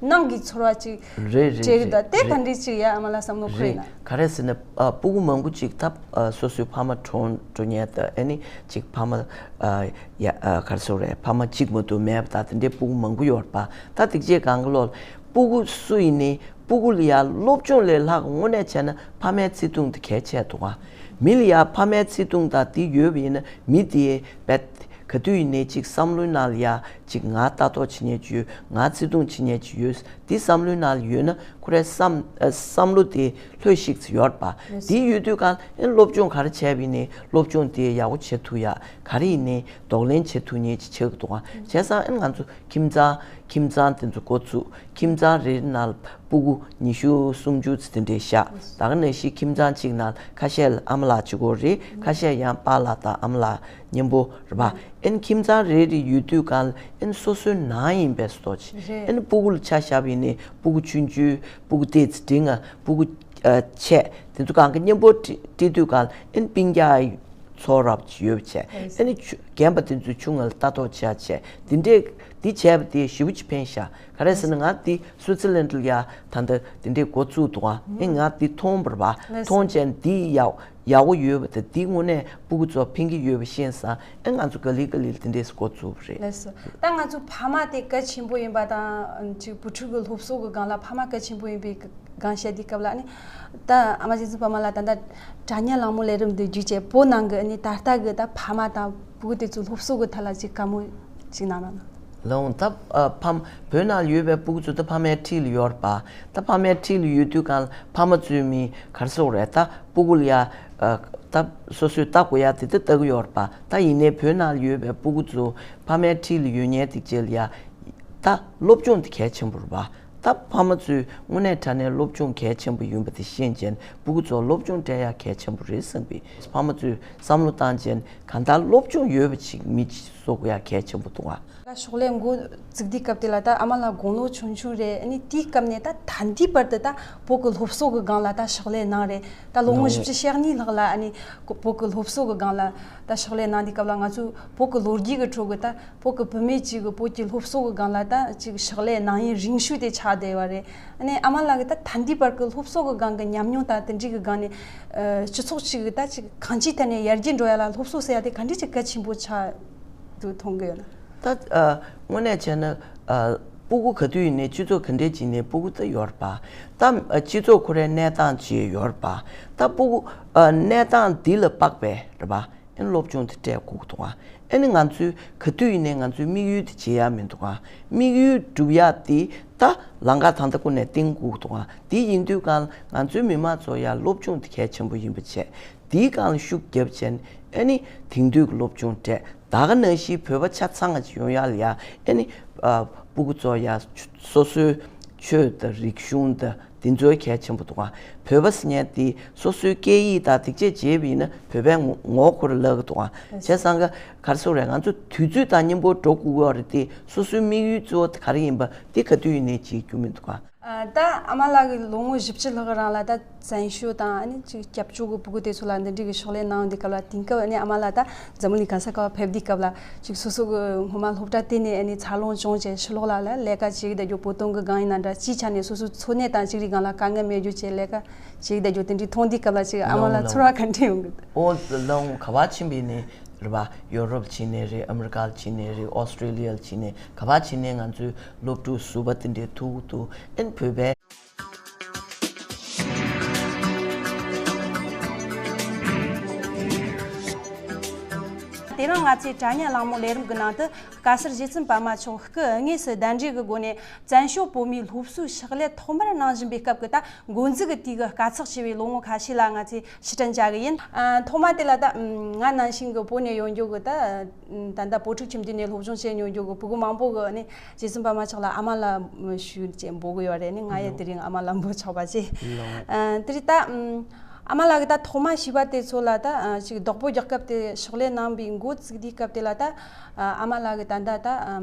ནང་གི་ཚོར་བ་ཅིག་རེད་རེད་སྤྲད་གི་རེད་ད། དེ་ག་རེད། འདྲ་ཅིག་ཡ་ཨ་མ་ལགས་བསམ་བློ་འཁོར་ཡིན་ན། ག་རེ་ཟེར་ན་ཨ་ཕྲུ་གུ་མང་པོ་ཅིག་ད་ཨ་སོ་སོའི་ཕ་མ་གྲོངས་འགྲོ་མཁན་ད་ཨ་ནི་ཅིག་ཕ་མ་ཨ་ཡ་ཨ་ག་རེ་ཟེར་དགོས་རེད། ཕ་མ་གཅིག་མ་གཏོགས་མེད་པ་ད་དེ་འདྲའི་ཕྲུ་གུ་མང་པོ་ཡོད་རེད་པ། ད་དེ་རྗེས་གང་གི་ལོ་ལ་ཕྲུ་གུ་སུ་ཡིན་ནའི་ཕྲུ་གུ་ལ་ཡ་སློབ་སྦྱོང་ལས་ལྷག་དངོས་གནས་བྱས་ན་ཕ་མའི་བརྩེ་དུང་དེ་གལ་ཆེ་འདུག་ག། མི་ལ་ཡ་ཕ་མའི་བརྩེ་དུང་དང་དེ་ཡོད་པ་ཡིན་ན་མི་དེ་བེད་ག་དུས་ཡིན་ནའི་ཅིག་བསམ་བློའི་ནང་ལ་ཡ་ཅིག་ང་ལྟ་རྟོག་བྱེད་མཁན་ཅིག་ཡོད། ང་བརྩེ་དུང་བྱེད་མཁན་ཅིག་ཡོད། དེ་བསམ་བློའི་ནང་ལ་ཡོད་ན་ཁོ་རའི་བསམ་ཨ་བསམ་བློ་དེ་ལྷོད་ཤིག་ཙམ་ཡོད་རེད་པ། རེད། དེ་ཡོད་དུས་གང་ཨེ་སློབ་སྦྱོང་ག་རེ་བྱས་པ་ཡིན་ནའི་སློབ་སྦྱོང་དེ་ཡག་པོ་བྱེད་ཐུབ་ཡ། ག་རེ་ཡིན་ནའི་གདོང་ལེན་བྱེད་ཐུབ་མཁན་ཅིག་ཆགས་ཀྱི་འདུག་ག། བྱས་ཙང་ཨེ་ང་ཚོ་ཁྱིམ་ཚང་ཁྱིམ་ཚང་དེ་ཚོ་འགོ་བཙུགས། ཁྱིམ་ཚང་རེ་རེ་ནང་ལ་ཕྲུ་གུ་ཉི་ཤུ་སུམ་ཅུ་ཙམ་དེ་འདྲས་བཞག། ད་ག་ནང་བཞིན་ཁྱིམ་ཚང་གཅིག་ནང་ཁ་ཤས་ལ་ཨ་མ་ལགས་གཅིག་པོ་རེད། ཁ་ཤས་ཡང་པཱ་ལགས་དང་ཨ་མ་ལགས་མཉམ་པོ་རེད་པ། ཨེ་ཁྱིམ་ཚང་རེ་རེ་ཡོད་དུས་གང་ལ་ཨེ་སོ་སོའི་ནང་ཡིན་པའི་བཟོ་ཅིག། རེད། ཨེ་ཕྲུ་གུ་ལ་ཆ་བཞག་པ་ཡིན་ནའི་ཕྲུ་གུ་ཆུང་ཆུང་ཕྲུ་གུ་ཏོག་ཙམ་འབྲིང་ང་ཕྲུ་གུ་ཨ་ཆེ་དེ་ཚོ་གང་གི་མཉམ་པོ་སྤྲད་སྤྲད་དུས་གང་ལ་ཨེ་སྤུན་ཀྱག་ཚོ་རབ་ཅིག་ཡོད་པ་བྱས། ཨེ་ནི་ཆུ་རྒན་པ་དེ་ཚོའི་ཆུང་ང་ལ་ལྟ་རྟོག་བྱས་བྱས་དེ་འདྲས་དེ་བྱས་པ་དེ་ཞེ་པོ་ཅིག་ཕན་ཤག། ག་རེ་ཟེར་ན་ང་དེ་སུའི་ཙི་ལན་ཌི་ལ་ཡ་ད་ལྟ་དེ་འདྲས་འགོ་བཙུགས་འདུག་ག། ཨེ་ང་དེ་མཐོང་བ་རེད་པ། ལགས་སོ། མཐོང་བྱས་དེ་ཡག་ཡག་པོ་ཡོད་པ་དེ་དེ་དངོས་གནས་ཕྲུ་གུ་ཚོ་ཕན་གྱི་ཡོད་པ་ཤེས་སོང་། ཨེ་ང་ཚོ་ག་ལེ་ག་ལེ་དེ་འདྲས་འགོ་བཙུགས་པ་རེད། ལགས་སོ། ད་ང་ཚོ་ཕ་མ་དེ་གལ་ཆེན་པོ་ཡིན་པ་དང་ཅིག་བུ་ཕྲུག་གི་སློབ་གསོ་གི་སྒང་ལ་ཕ་མ་གལ་ཆེན་པོ་ཡིན་པའི་སྒང་བཤད་དུས་སྐབས་ལ་ཨ་ནི་ད་ཨ་མ་རྗེ་བཙུན་པད་མ་ལགས་ད་ལྟ་དྲ་བརྙན་གླེང་མོལ་ལས་རིམ་འདི་བརྒྱུད་བྱས་བོད་ནང་གི་ཨ་ནི་ད་ལྟ་གི་ད་ཕ་མ་དང་ཕྲུ་གུ་དེ་ཚོའི་སློབ་གསོ་གི་ཐད་ལ་ཅིག་བཀའ་མོལ་ཅིག་གནང་རོགས་གནང་། ལགས་འོང་། ད་ཨ་ཕ་བོད་ནང་ཡོད་པའི་ཕྲུ་གུ་ཚོ་ད་ཕ་མའི་འཁྲིས་ལ་ཡོད་རེད་པ། ད་ཕ་མའི་འཁྲིས་ལ་ཡོད་དུས་གང་ལ་ཕ་མ་ཚོའི་མི་ག་རེ་ཟེར་དགོས་རེད། ད་ཕྲུ་གུ་ལ་ཡ་ཨ་ད་སོ་སོས་ལྟ་དགོས་ཡ་དེ་ད་ལྟ་གི་ཡོད་རེད་པ། ད་ཡིན་ནའི་བོད་ནང་ལ་ཡོད་པའི་ཕྲུ་གུ་ཚོ་ཕ་མའི་འཁྲིས་ལ་ཡོད་མཁན་དེ་རྗེས་ལ་ཡ་ད་སློབ་སྦྱོང་དེ་གལ་ཆེན་པོ་རེད་པ། ད་ཕ་མ་ཚོས་དངོས་གནས་དྲང་གནས་སློབ་སྦྱོང་གལ་ཆེན་པོ་ཡིན་པ་དེ་ཤེས་བྱས་ཕྲུ་གུ་ཚོ་སློབ་སྦྱོང་སྤྲད་ཡ་གལ་ཆེན་པོ་རེད་བསམ་པའི་ཕ་མ་ཚོས་བསམ་བློ་བཏང་བྱས་གང་ལྟར་སློབ་སྦྱོང་ཡོད་པ་ཅིག་མི་གཅིག་བཟོ་དགོས་ཡ་གལ་ཆེན་པོ་འདུག་ག། ད་ཕྱག་ལས་འགོ་བཙུགས་དུས་སྐབས་དེ་ལ་ད་ཨ་མ་ལགས་དགུང་ལོ་ཆུང་ཆུང་རེད། ཨ་ནི་དེའི་སྐབས་ནས་ད་ད་ལྟའི་བར་དུ་ད་བོད་ཀྱི་སློབ་གསོ་གི་སྒང་ལ་ད་ཕྱག་ལས་གནང་རེད། ད་ལོ་ངོ་ལོ་བཞི་བཅུ་ཞེ་གཉིས་ལྷག་ལ་ཨ་ནི་བོད་ཀྱི་སློབ་གསོ་གི་སྒང་ལ་ད་ཕྱག་ལས་གནང་དུས་སྐབས་ལ་ང་ཚོས་བོད་ཀྱི་ལོ་རྒྱུས་ཀྱི་ཁྲོད་ཀྱི་ད་བོད་ཀྱི་བུད་མེད་ཅིག་གིས་བོད་ཀྱི་སློབ་གསོ་གི་སྒང་ལ་ད་ཅིག་ཕྱག་ལས་གནང་ཡུན་རིང་ཤོས་དེ་ཆགས་བསྡད་ཡོད་རེད། ཨ་ནི་ཨ་མ་ལགས་ཀྱིས་ད་ད་ལྟའི་བར་གྱི་སློབ་གསོ་གི་སྒང་གི་ཉམས་མྱོང་དང་དེ་འདྲའི་གི་སྒང་ནས་ཨ་སྤྱི་ཚོགས་ཅིག་གི་ད་ཅིག་གང་ཅིའི་ཐད་ནས་ཡར་རྒྱས་འགྲོ་ཡ་ལ་སློབ་གསོ་ཟེར་ཡ་དེ་ག་འདྲ་ཅིག་གལ་ཆེན་པོ་ཆགས་འདུག་མཐོང་གི་ཡོད་ན། ད་ཨ་དངོས་གནས་བྱས་ན་ཨ་ཕྲུ་གུ་ག་དུས་ཡིན་ནའི་སྤྱི་ཚོགས་ག་འདྲས་ཅིག་ནས་ཕྲུ་གུ་ད་ཡོད་རེད་པ། ད་ཨ་སྤྱི་ཚོགས་ཁོ་རའི་གནས་སྟངས་ཅིག་ཡོད་རེད་པ། ད་ཕྲུ་གུ་ཨ་གནས་སྟངས་འདི་ལ་དཔག་པའི་རེད་པ། ཨེ་སློབ་སྦྱོང་དེ་སྤྲད་དགོས་ཀྱི་འདུག་ག། ཨེ་ནི་ང་ཚོས་ག་དུས་ཡིན་ནའི་ང་ཚོའི་དམིགས་ཡུལ་དེ་བརྗེད་ཡ་མི་འདུག་ག། དམིགས་ཡུལ་སྒྲུབ་ཡ་དེ་ད་ལམ་ཁ་ད་ལྟ་ཀུན་ནས་བསྟན་དགོས་ཀྱི་འདུག་ག། དེ་ཡིན་དུས་གང་ང་ཚོའི་མི་མང་ཚོ་ཡ་སློབ་སྦྱོང་དེ་གལ་ཆེན་པོ་ཡིན་པ་བྱས། དེའི་སྒང་ལ་ཤུགས་རྒྱབ་བྱས་ཨེ་ནི་དེང་དུས་ཀྱི་སློབ་སྦྱོང་སྤྲད། ད་ག་ནང་བཞིན་བོད་པ་ཆ་ཚང་ཅིག་ཡོང་ཡ་ལ་ཡ་ཨེ་ནི་ཨ་ཕྲུ་གུ་ཚོ་ཡ་སོ་སོའི་ཆོས་དང་རིག་གཞུང་དང་དེ་ཚོའི་གལ་ཆེན་པོ་འདུག་ག། བོད་པ་ཟེར་མཁན་དེ་སོ་སོའི་སྐད་ཡིག་དང་དེ་བཅས་བརྗེད་པ་ཡིན་ན་བོད་པའི་ངོ་ངོ་ཁོ་རང་བརླག་གི་འདུག་ག། བྱས་ཙང་ག་ག་རེ་ཟེར་དགོས་རེད། ང་ཚོ་དུས་ཚོད་དང་མཉམ་པོ་འགྲོ་དགོས་ཀྱི་ཡོད་རེད་དེ་སོ་སོའི་དམིགས་ཡུལ་གཙོ་བོ་དེ་ག་རེ་ཡིན་པ་དེ་ག་དུས་ཡིན་ནའི་བརྗེད་རྒྱུ་མི་འདུག་ག། ཨ་ད་ཨ་མ་ལགས་ཀྱིས་ལོ་ངོ་བཞི་བཅུ་ལྷག་རིང་ལ་ད་བཙན་བྱོལ་དང་ཨ་ནི་ཅིག་སྐྱབས་བཅོལ་གྱི་ཕྲུ་གུ་དེ་ཚོ་ལ་འདི་འདྲའི་གི་ཕྱག་ལས་གནང་དུས་སྐབས་ལ་དེང་སྐབས་ཨ་ནི་ཨ་མ་ལགས་ད་འཛམ་བུ་གླིང་ག་ས་ག་བ་ཕེབས་དུས་སྐབས་ལ་ཅིག་སོ་སོ་གི་སྔོན་མ་སློབ་གྲྭ་དེ་ནས་ཨ་ནི་འཚར་ལོངས་བྱུང་བྱས་ཕྱི་ལོགས་ལ་ལ་ལས་ཀ་བྱེད་ཀྱི་བསྡད་རྒྱུ། བོད་དོན་གི་སྒང་ཡིན་ན་འདྲ་སྤྱིའི་ཆ་ནས་སོ་སོའི་འཚོ་གནས་དང་ཅིག་རིགས་སྒང་ལ་དཀའ་ངལ་མེད་རྒྱུ་བྱས་ལས་ཀ་བྱེད་ཀྱི་བསྡད་རྒྱུ་དེ་འདྲའི་མཐོང་དུས་སྐབས་ལ་ཅིག་ཨ་མ་ལགས་ལོང་ཚོར་བ་ག་འདྲ་ཡོང་གི་འདུག། ཨོ་ལོང་ག་བ་ཕྱིན་པ་ཡིན་ནའི་རེད་པ། ཡོ་རོབ་ཕྱིན་ནའི་རེད། ཨ་མི་རི་ཀ་ལ་ཕྱིན་ནའི་རེད། ཨོ་སི་ཀྲི་ལི་ཡ་ལ་ཕྱིན་ནའི་ག་བ་ཕྱིན་ནའི་ང་ཚོའི་སློབ་ཕྲུག་ཟུར་པ་དེ་འདྲའི་ཐུག་ཐུག་ཨན་བོད་པའི། དེ་རིང་ང་ཚོས་དྲ་བརྙན་གླེང་མོལ་ལས་རིམ་གྱི་ནང་དུ། བཀའ་ཟུར་རྗེ་བཙུན་པད་མ་མཆོག་སྐུ་དངོས་སུ་གདན་འདྲེན་གྱི་སྒོ་ནས་བཙན་བྱོལ་བོད་མིའི་སློབ་གསོའི་ཕྱག་ལས་ཐོག་མར་གནང་བཞིན་པའི་སྐབས་ཀྱི་ད་འགོ་འཛུགས་ཀྱི་དུས་ཀྱི་དཀའ་ཚེགས་ཆེ་བའི་ལོ་ངོ་ཁ་ཤས་ལ་ང་ཚོས་ཕྱིར་དྲན་བྱ་གི་ཡིན། ཨ། ཐོག་མ་དེ་ལ་ད་ང་ནང་བཞིན་གྱི་བོད་ནས་ཡོང་རྒྱུ་གི་ད་ད་ལྟ་བོད་ཕྲུག་ཁྱིམ་སྡེ་ནས་སློབ་སྦྱོང་བྱས་ཡོང་རྒྱུ་གི་ཕྲུ་གུ་མང་པོ་གི་ནས་རྗེ་བཙུན་པད་མ་མཆོག་ལ་ཨ་མ་ལགས་ཞུ་ཅེས་འབོད་གི་ཡོད་རེད། ནི་ང་ཡང་དེ་རིང་ཨ་མ་ལགས་འབོད་ཆོག་པ་བྱས། ཨ། དེ་རིང་ད་ཨ་མ་ལགས་ཀྱིས་ད་ཐོག་མ་བྱིས་པ་དེ་ཚོ་ལ་ད་ཅིག་བདག་པོ་རྒྱག་སྐབས་དེ་ཕྱག་ལས་གནང་བའི་འགོ་བཙུགས་དུས་སྐབས་དེ་ལ་ད་ཨ་མ་ལགས་ཀྱིས་ད་ལྟ་ད་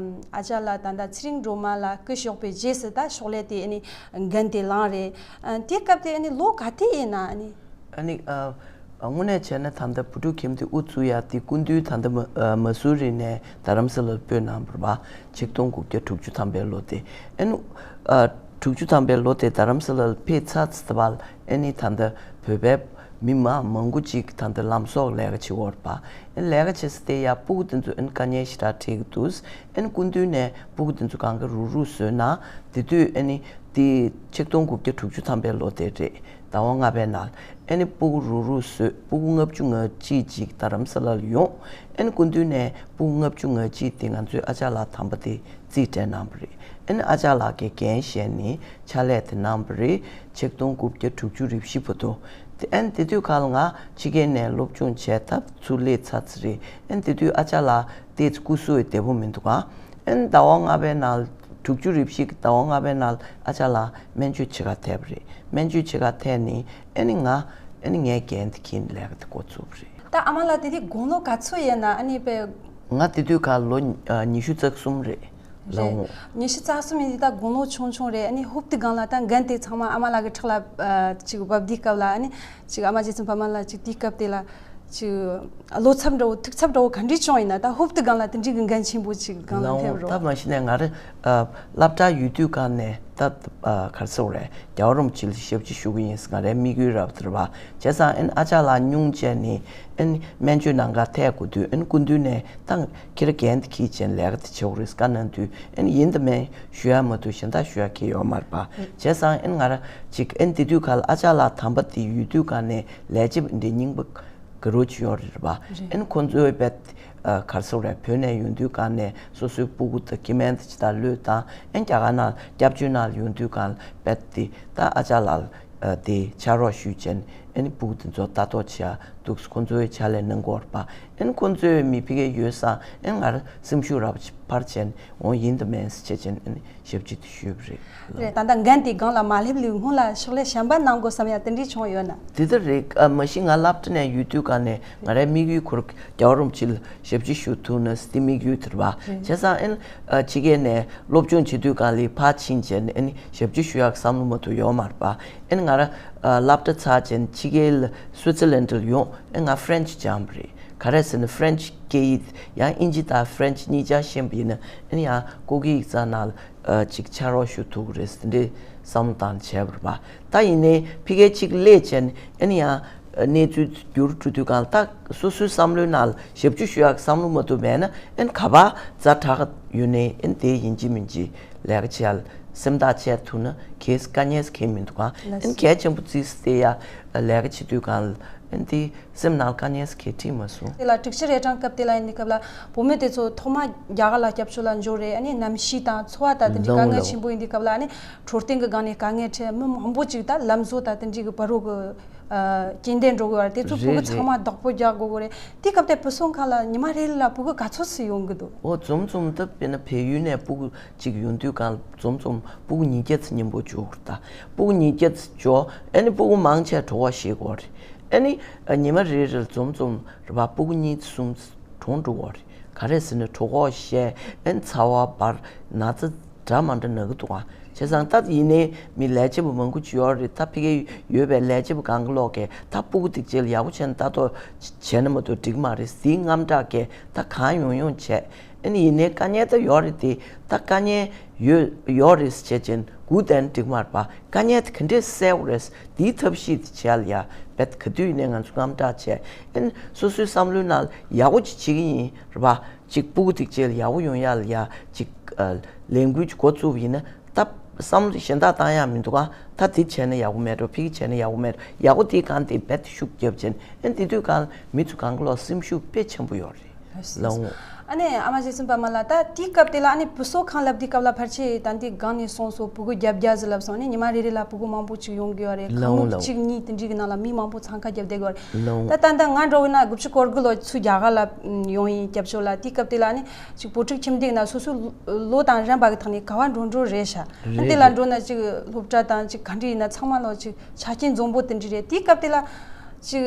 ཨ་ཅག་ལགས་ད་ལྟ་ཚེ་རིང་སྒྲོལ་མ་ལགས་སྐུ་གཤེགས་པའི་རྗེས་སུ་ད་ཕྱག་ལས་དེ་ཨ་ནི་འགན་དེ་བླངས་རེད། ཨ། དེ་སྐབས་དེ་ཨ་ནི་ལོ་ག་དུས་ཡིན་ན་ཨ་ནི། ཨ་ནི། ཨ། དངོས་གནས་བྱས་ན་ད་ལྟ་བུ་ཕྲུག་ཁྱིམ་སྡེ་དབུ་བཙུགས་ཡ་དེ་སྐུ་མདུན་ད་ལྟ་མ་ཨ་མ་སུ་རི་ནས་རྡ་རམ་ས་ལར་སྤོས་གནང་བ་རེད་པ། ཆིག་སྟོང་དགུ་བརྒྱ་དྲུག་ཅུ་ཐམ་པའི་ལོ་དེ། ཨ་ནི། ཨ། དྲུག་ཅུ་ཐམ་པའི་ལོ་དེ་རྡ་རམ་ས་ལར་ཕེབས་ཚར་ཚར་བ་ལ་ཨ་ནི་ད་ལྟ་བོད་པའི་མི་མང་མང་པོ་ཅིག་ད་ལྟ་ལམ་གསོ་ལས་ཀ་བྱེད་ཀྱི་ཡོད་རེད་པ། ཨ་ནི་ལས་ཀ་བྱེད་ས་དེ་ཡ་སྤུ་གུ་དེ་ཚོ་ཨ་ནི་དཀའ་ངལ་ཞེ་དྲག་འཕྲད་ཀྱི་འདུག་ཨ་ནི་སྐུ་མདུན་ནས་སྤུ་གུ་དེ་ཚོ་གང་ག་རུག་རུག་བཟོས་གནང་། དེ་དུས་ཨ་ནི་དེ་ཆིག་སྟོང་དགུ་བརྒྱ་དྲུག་ཅུ་ཐམ་པའི་ལོ་དེ་རེད། ཟླ་བ་ལྔ་པའི་ནང་ཨ་ནི་སྤུ་གུ་རུག་རུག་བཟོས། སྤུ་གུ་ལྔ་བཅུ་ང་གཅིག་ཅིག་རྡ་རམ་ས་ལར་ཡོང་། ཨ་ནི་སྐུ་མདུན་ནས་སྤུ་གུ་ལྔ་བཅུ་ང་གཅིག་དེ་ང་ཚོའི་ཨ་ཅག་ལགས་དམ་པ་དེ་རྩིས་སྤྲད་གནང་བ་རེད། ཨ་ནི་ཨ་ཅག་ལགས་ཀྱིས་འགན་བཞེས་ནས་ཕྱག་ལས་དེ་གནང་བ་རེད། ཆིག་སྟོང་དགུ་བརྒྱ་དྲུག་ཅུ་རེ་བཞི་བར་དུ། དེ་ཨ་ནི་དེ་དུས་ཁ་ལ་ང་ཕྱི་རྒྱལ་ནས་སློབ་སྦྱོང་བྱས་ཐབས་ཚུར་སླེབས་ཚར་ཚར་རེད། ཨ་ནི་དེ་དུས་ཨ་ཅག་ལགས་ཏོག་ཙམ་སྐུ་གཟུགས་བདེ་པོ་མི་འདུག་ག་ཨ་ནི་ཟླ་བ་ལྔ་པའི་ནང་དྲུག་ཅུ་རེ་བཞི་གི་ཟླ་བ་ལྔ་པའི་ནང་ཨ་ཅག་ལགས་སྨན་བཅོས་བྱེད་གར་ཐད་པ་རེད། སྨན་བཅོས་བྱེད་གར་ཐད་ནས་ཨ་ནི་ང་ཨ་ནི་ངའི་འགན་དེ་འཁྱེར་ནས་ལས་ཀ་དེ་འགོ་བཙུགས་པ་རེད། ད་ཨ་མ་ལགས་དེ་དུས་དགུང་ལོ་ག་ཚོད་ཡིན་ན། ཨ་ནི་པའི། ང་དེ་དུས་ཁ་ལོ་ཉི་ཤུ་རྩ་གསུམ་རེད། ལགས་འོང་། ཉི་ཤུ་རྩ་གསུམ་ཡིན་དུས་ད་དགུང་ལོ་ཆུང་ཆུང་རེད། ཨ་ནི་ཧོབ་ཏེ་སྒང་ལ་ད་འགན་དེ་ཚང་མ་ཨ་མ་ལགས་ཀྱི་ཕྲག་ལ་ཨ་ཅིག་བབས་དུས་སྐབས་ལ། ཨ་ནི་ཅིག་ཨ་མ་རྗེ་བཙུན་པད་མ་ལགས་ཅིག་དུས་སྐབས་དེ་ལ་ཅིག་བློ་འཚབ་འདྲ་བོ་ཐུགས་འཚབ་འདྲ་བོ་ག་འདྲས་བྱུང་ཡིན་ན། ད་ཧོབ་ཏེ་སྒང་ལ་དེ་འདྲའི་གི་འགན་ཆེན་པོ་ཅིག་སྒང་ལ། ལགས་འོང་། ཐེབས་རོགས། ད་མ་གཞི་ནས་ང་རང་ཨ་སློབ་གྲྭ་ཡོད་དུས་སྒང་ནས་ད་ཨ་ག་རེ་ཟེར་དགོས་རེད། རྒྱལ་བ་རིན་པོ་ཆེ་ལ་ཞབས་ཕྱི་ཞུ་གི་ཡིན་ཟེར་ང་རའི་དམིགས་ཡུལ་རབ་དེ་རེད་པ། བྱས་ཙང་ཨ་ནི་ཨ་ཅག་ལགས་སྙུང་བྱས་ནས་ཨ་ནི་སྨན་བཅོས་གནང་གར་ཐད་དགོས་དུས། ཨ་ནི་སྐུ་མདུན་ནས་ད་ཁྱེད་རང་འགན་དེ་འཁྱེར་བྱས་ནས་ལས་ཀ་དེ་བྱེད་དགོས་རེད་བཀའ་གནང་དུས། ཨ་ནི་ཡིན་དང་མིན་ཞུ་ཡ་མ་གཏོགས་གཞན་དག་ཞུ་ཡ་གང་ཡང་ཡོད་མ་རེད་པ། བྱས་ཙང་ཨ་ནི་ང་རང་ཅིག་ཨ་ནི་དེ་དུས་ཁ་ལ་ཨ་ཅག་ལགས་དམ་པ་དེ་ཡོད་དུས་སྒང་ནས་ལས་བྱེད་པ་འདི་རྙིང་པ་དགའ་རབ་ཅིག་ཡོད་རེད་པ། རེད། ཨ་ནི་ཁོང་ཚོའི་རྦད་ཨ་ག་རེ་ཟེར་དགོས་རེད། བོད་ནས་ཡོང་དུས་སྒང་ནས་སོ་སོའི་སྤུ་གུ་དང་སྐྱེ་དམན་དང་ཅི་ལྟར་ལོས་བཏང་། ཨ་ནི་རྒྱ་གར་ནང་སྐྱབས་བཅོལ་ནང་ཡོང་དུས་སྒང་རྦད་དེ་ད་ཨ་ཅག་ལགས་ཨ་དེ་ཕྱག་རོགས་ཞུས་བྱས་ནས་ཨ་ནི་སྤུ་གུ་དེ་ཚོ་ལྟ་རྟོག་བྱེད་ཡ་འདུག་ཁོང་ཚོའི་ཕྱག་ལས་གནང་གི་ཡོད་རེད་པ། ཨ་ནི་ཁོང་ཚོའི་མི་ཕ་གིར་ཡོད་ཙང་ཨ་ནི་ང་རང་སེམས་ཤུགས་རབ་འཕར་བྱས་ནས། འོ་ཡིན་དང་མིན་ཟེར་བྱས་བྱས་ནས་ཨ་ནི་ཞབས་ཕྱི་དེ་ཞུས་པ་རེད། རེད། ད་ལྟ་འགན་དེ་སྒང་ལ་མ་སླེབས་ལས་སྔོན་ལ་ཕྱག་ལས་གཞན་པ་གནང་དགོས་བསམ་ཡ་དེ་འདྲས་བྱུང་ཡོད་ན། དེ་ལྟར་རེད། ཨ་མ་གཞི་ང་སློབ་གྲྭ་ནས་ཡོད་དུས་སྒང་ནས་ང་རའི་དམིགས་ཡུལ་ཁོ་རང་རྒྱལ་བ་རིན་པོ་ཆེ་ལ་ཞབས་ཕྱི་ཞུ་ཐུབ་ན་ཟེར་དེ་དམིགས་ཡུལ་དེ་རེད་པ། རེད། བྱས་ཙང་ཨ་ནི་ཕྱི་རྒྱལ་ནས་སློབ་སྦྱོང་བྱེད་དུས་སྒང་ལ་ཕར་ཕྱིན་བྱས་ནས་ཨ་ནི་ཞབས་ཕྱི་ཞུ་ཡག་བསམ་བློ་མ་གཏོགས་ཡོད་མ་རེད་པ། ཨ་ནི་ང་རང་ཨ་སློབ་གྲྭ་ཚར་བྱས་ནས་ཕྱི་རྒྱལ་སུའི་ཙི་ལན་ཌར་ཡོང་། ཨ་ནི་ང་ཧྥ་རན་ཆི་སྦྱངས་པ་རེད། ག་རེ་ཟེར་ན་ཧྥ་རན་ཆི་སྐད་ཡིག་ཡང་དབྱིན་ཇི་དང་ཧྥ་རན་ཆི་གཉིས་ཆ་ཤེས་པ་ཡིན་ན། ཨ་ནི་ཡང་སྐུ་སྒེར་ཡིག་ཚང་ནང་ལ་ཨ་ཅིག་ཕྱག་རོགས་ཞུ་ཐུབ་ཀྱི་རེད་ཟེར་འདྲའི་བསམ་བློ་བཏང་བྱས་པ་རེད་པ། ད་ཡིན་ནའི་ཕ་གིར་ཅིག་སླེབས་བྱས་ནས་ཨ་ནི་ཡང་གནས་ཚུལ་འགྱུར་འགྲོ་དུས་སྒང་ལ་ད་སོ་སོའི་བསམ་བློའི་ནང་ལ་ཞབས་ཕྱི་ཞུ་ཡག་བསམ་བློ་མ་གཏོགས་མེད་ན། ཨ་ནི་ག་པར་ཛ་དྲག་ཡོད་ནའི་ཨ་ནི་དེ་ཡིན་གཅིག་མིན་གཅིག་ལས་ཀ་བྱེད་ཡ་ལ་སེམས་ཐག་བཅད་ཐུབ་ན་གལ་སྲིད་དཀའ་ངལ་གང་ཡང་མི་འདུག་ག་ཨ་ནི་གལ་ཆེན་པོ་བརྩིས་ཏེ་ཡ་ལས་ཀ་བྱེད་དུས་སྒང་ལ་ཨ་ནི་དེ་སེམས་ནང་ལ་དཀའ་ངལ་གང་ཡང་འཕྲད་མ་སོང་། དེ་ལ་དྲུག་ཅུ་རེ་གྲངས་སྐབས་དེ་ལ་ཡིན་དུས་སྐབས་ལ་བུད་མེད་དེ་ཚོ་ཐོག་མ་རྒྱ་གར་ལ་སྐྱབས་བཅོལ་ལ་འབྱོར་རེད། ཨ་ནི་གནམ་གཤིས་དང་འཚོ་བ་དང་དེ་འདྲའི་དཀའ་ངལ་ཆེན་པོ་ཡིན་དུས་སྐབས་ལ། ཨ་ནི་འཕྲོད་བསྟེན་གྱི་སྒང་ནས་དཀའ་ངལ་འཕྲད། མི་མང་པོ་ཅིག་ད་ལམ་བཟོ་དང་དེ་འདྲའི་གི་བར་རོ་གི་ཨ་རྐྱེན་འདས་འགྲོ་གི་ཡོད་རེད། དེ་ཚོ་ཕྲུ་གུ་རེད་ཚང་མ་བདག་པོ་རྒྱག་དགོས་གི་རེད། དེ་སྐབས་དེ་བུད་སོང་ཁ་ལ་ཉི་མ་རེ་རེ་ལ་ཕྲུ་གུ་ག་ཚོད་ཙམ་ཡོང་གི་འདུག་འོ་འཛོམས་འཛོམས་ད་དཔེར་ན་བལ་ཡུལ་ནས་ཕྲུ་གུ་ཅིག་ཡོང་དུས་སྒང་ལ་འཛོམས་འཛོམས་ཕྲུ་གུ་ཉིས་བརྒྱ་ཙམ་མཉམ་པོ་འབྱོར་གི་རེད། ད་ཕྲུ་གུ་ཉིས་བརྒྱ་ཙམ་འབྱོར། ཨ་ནི་ཕྲུ་གུ་མང་ཆེ་གྲོད་ཁོག་བཤལ་གི་ཡོད་རེད། ཨ་ནི་ཉི་མ་རེ་རེ་ལ་འཛོམས་འཛོམས་རེད་པ། ཕྲུ་གུ་གཉིས་གསུམ་གྲོངས་འགྲོ་གི་ཡོད་རེད། ག་རེ་ཟེར་ན་གྲོད་ཁོག་བཤལ། ཨ་ནི་ཚ་བ་འབར། ན་ཚ་འདྲ་མ་འདྲ་ན་གི་འདུག་ག་བྱས་ཙང་ད་ཡིན་ནའི་མི་ལས་བྱེད་པ་མང་པོ་ཅིག་ཡོད་རེད། ད་ཕ་གིར་ཡོད་པའི་ལས་བྱེད་པ་གང་ག་ལོག་གིས་ད་ཕྲུ་གུ་དེ་ཅིག་ལ་ཡག་པོ་བྱས་ནས་ལྟ་རྟོག་བྱས་ན་མ་གཏོགས་འགྲིག་མ་རེད་ཟེར་དངངས་སྐྲག་གིས་ད་གང་ཡོང་ཡོང་བྱས། ཨ་ནི་ཡིན་ནའི་དཀའ་ངལ་ད་ཡོད་རེད་དེ། ད་དཀའ་ངལ་ཡོད་ཡོད་རེད་ཟེར་བྱས་ཅན་སྒུག་བསྡད་ན་འགྲིག་མ་རེད་པ། དཀའ་ངལ་དེ་ག་འདྲས་སེལ་དགོས་རེད། དེའི་ཐབས་ཤེས་དེ་བྱེད་ཡ་ལ་ཡ་རྦད་ག་དུས་ཡིན་ནའི་ང་ཚོ་དངངས་སྐྲག་བྱས། ཨ་ནི་སོ་སོའི་བསམ་བློའི་ནང་ལ་ཡག་པོ་ཅིག་བྱེད་ཀྱི་ཡིན་རེད་པ། ཅིག་ཕྲུ་གུ་དེ་ཅིག་ལ་ཡག་པོ་ཡོང་ཡ་ལ་ཡ་ཅིག་ཨ་ལས་འགུལ་ཅིག་འགོ་བཙུགས་པ་ཡིན་ན། ད་བསམ་བློ་གཞན་དག་བཏང་ཡ་མི་འདུག་ག་ད་དེ་བྱས་ན་ཡག་པོ་མེད་འགྲོ། ཕ་གི་བྱས་ན་ཡག་པོ་མེད་འགྲོ། ཡག་པོ་དེའི་སྒང་དེ་རྦད་ཤུགས་བརྒྱབ་བྱས་ནས། ཨ་ནི་དེ་དུས་སྒང་ལ་མི་ཚོ་གང་ག་ལོག་སེམས་ཤུགས་དཔེ་ཆེན་པོ་ཡོད་རེད། ལགས་འོང་། ཨ་ནི་ཨ་མ་རྗེ་བཙུན་པད་མ་ལགས། ད་དེའི་སྐབས་དེ་ལ་ཨ་ནི་བུ་གསོ་ཁང་ལབ་དུས་སྐབས་ལ་ཕལ་ཆེར་ད་འདི་སྒང་ནས་སོང་སོ་ཕྲུ་གུ་བརྒྱད་བརྒྱ་ཟིག་ལབ་སོང་། ཨ་ནི་ཉི་མ་རེ་རེ་ལ་ཕྲུ་གུ་མང་པོ་ཅིག་ཡོང་དགོས་པ་རེད། ལགས་ཁང་འོང་། མིག་ལགས་འོང་། གཅིག་གཉིས་དེ་འདྲའི་གི་ནང་ལ་མི་མང་པོ་འཚང་ཁ་བརྒྱབ་བསྡད་དགོས་པ་རེད། ལགས་འོང་། ད་ད་ལྟ་ང་འདྲ་བོ་ན་དགུ་བཅུ་གོ་དགུ་ལོ་ཚུར་རྒྱ་གར་ལ་ཡོང་ཡིན་སྐྱབས་བཅོལ་ལ། དེའི་སྐབས་དེ་ལ་ཨ་ནི་ཅིག་བུ་ཕྲུག་ཁྱིམ་སྡེའི་ནང་སོ་སོའི་ལོ་དང་རན་པ་གི་ཐོག་ནས་ག་བ་འགྲོ་འགྲོ་རེད་ཤག། རེད། དེ་ལ་འགྲོ་ན་ཅིག་སློབ་གྲྭ་དང་ཅིག་ག་འདྲ་ཡིན་ན་ཚང་མ་ལོ་ཅིག་ཆ་རྐྱེན་འཛོམས་པོ་དེ་འདྲ་རེད། དེའི་སྐབས་དེ་ལ་ཅིག་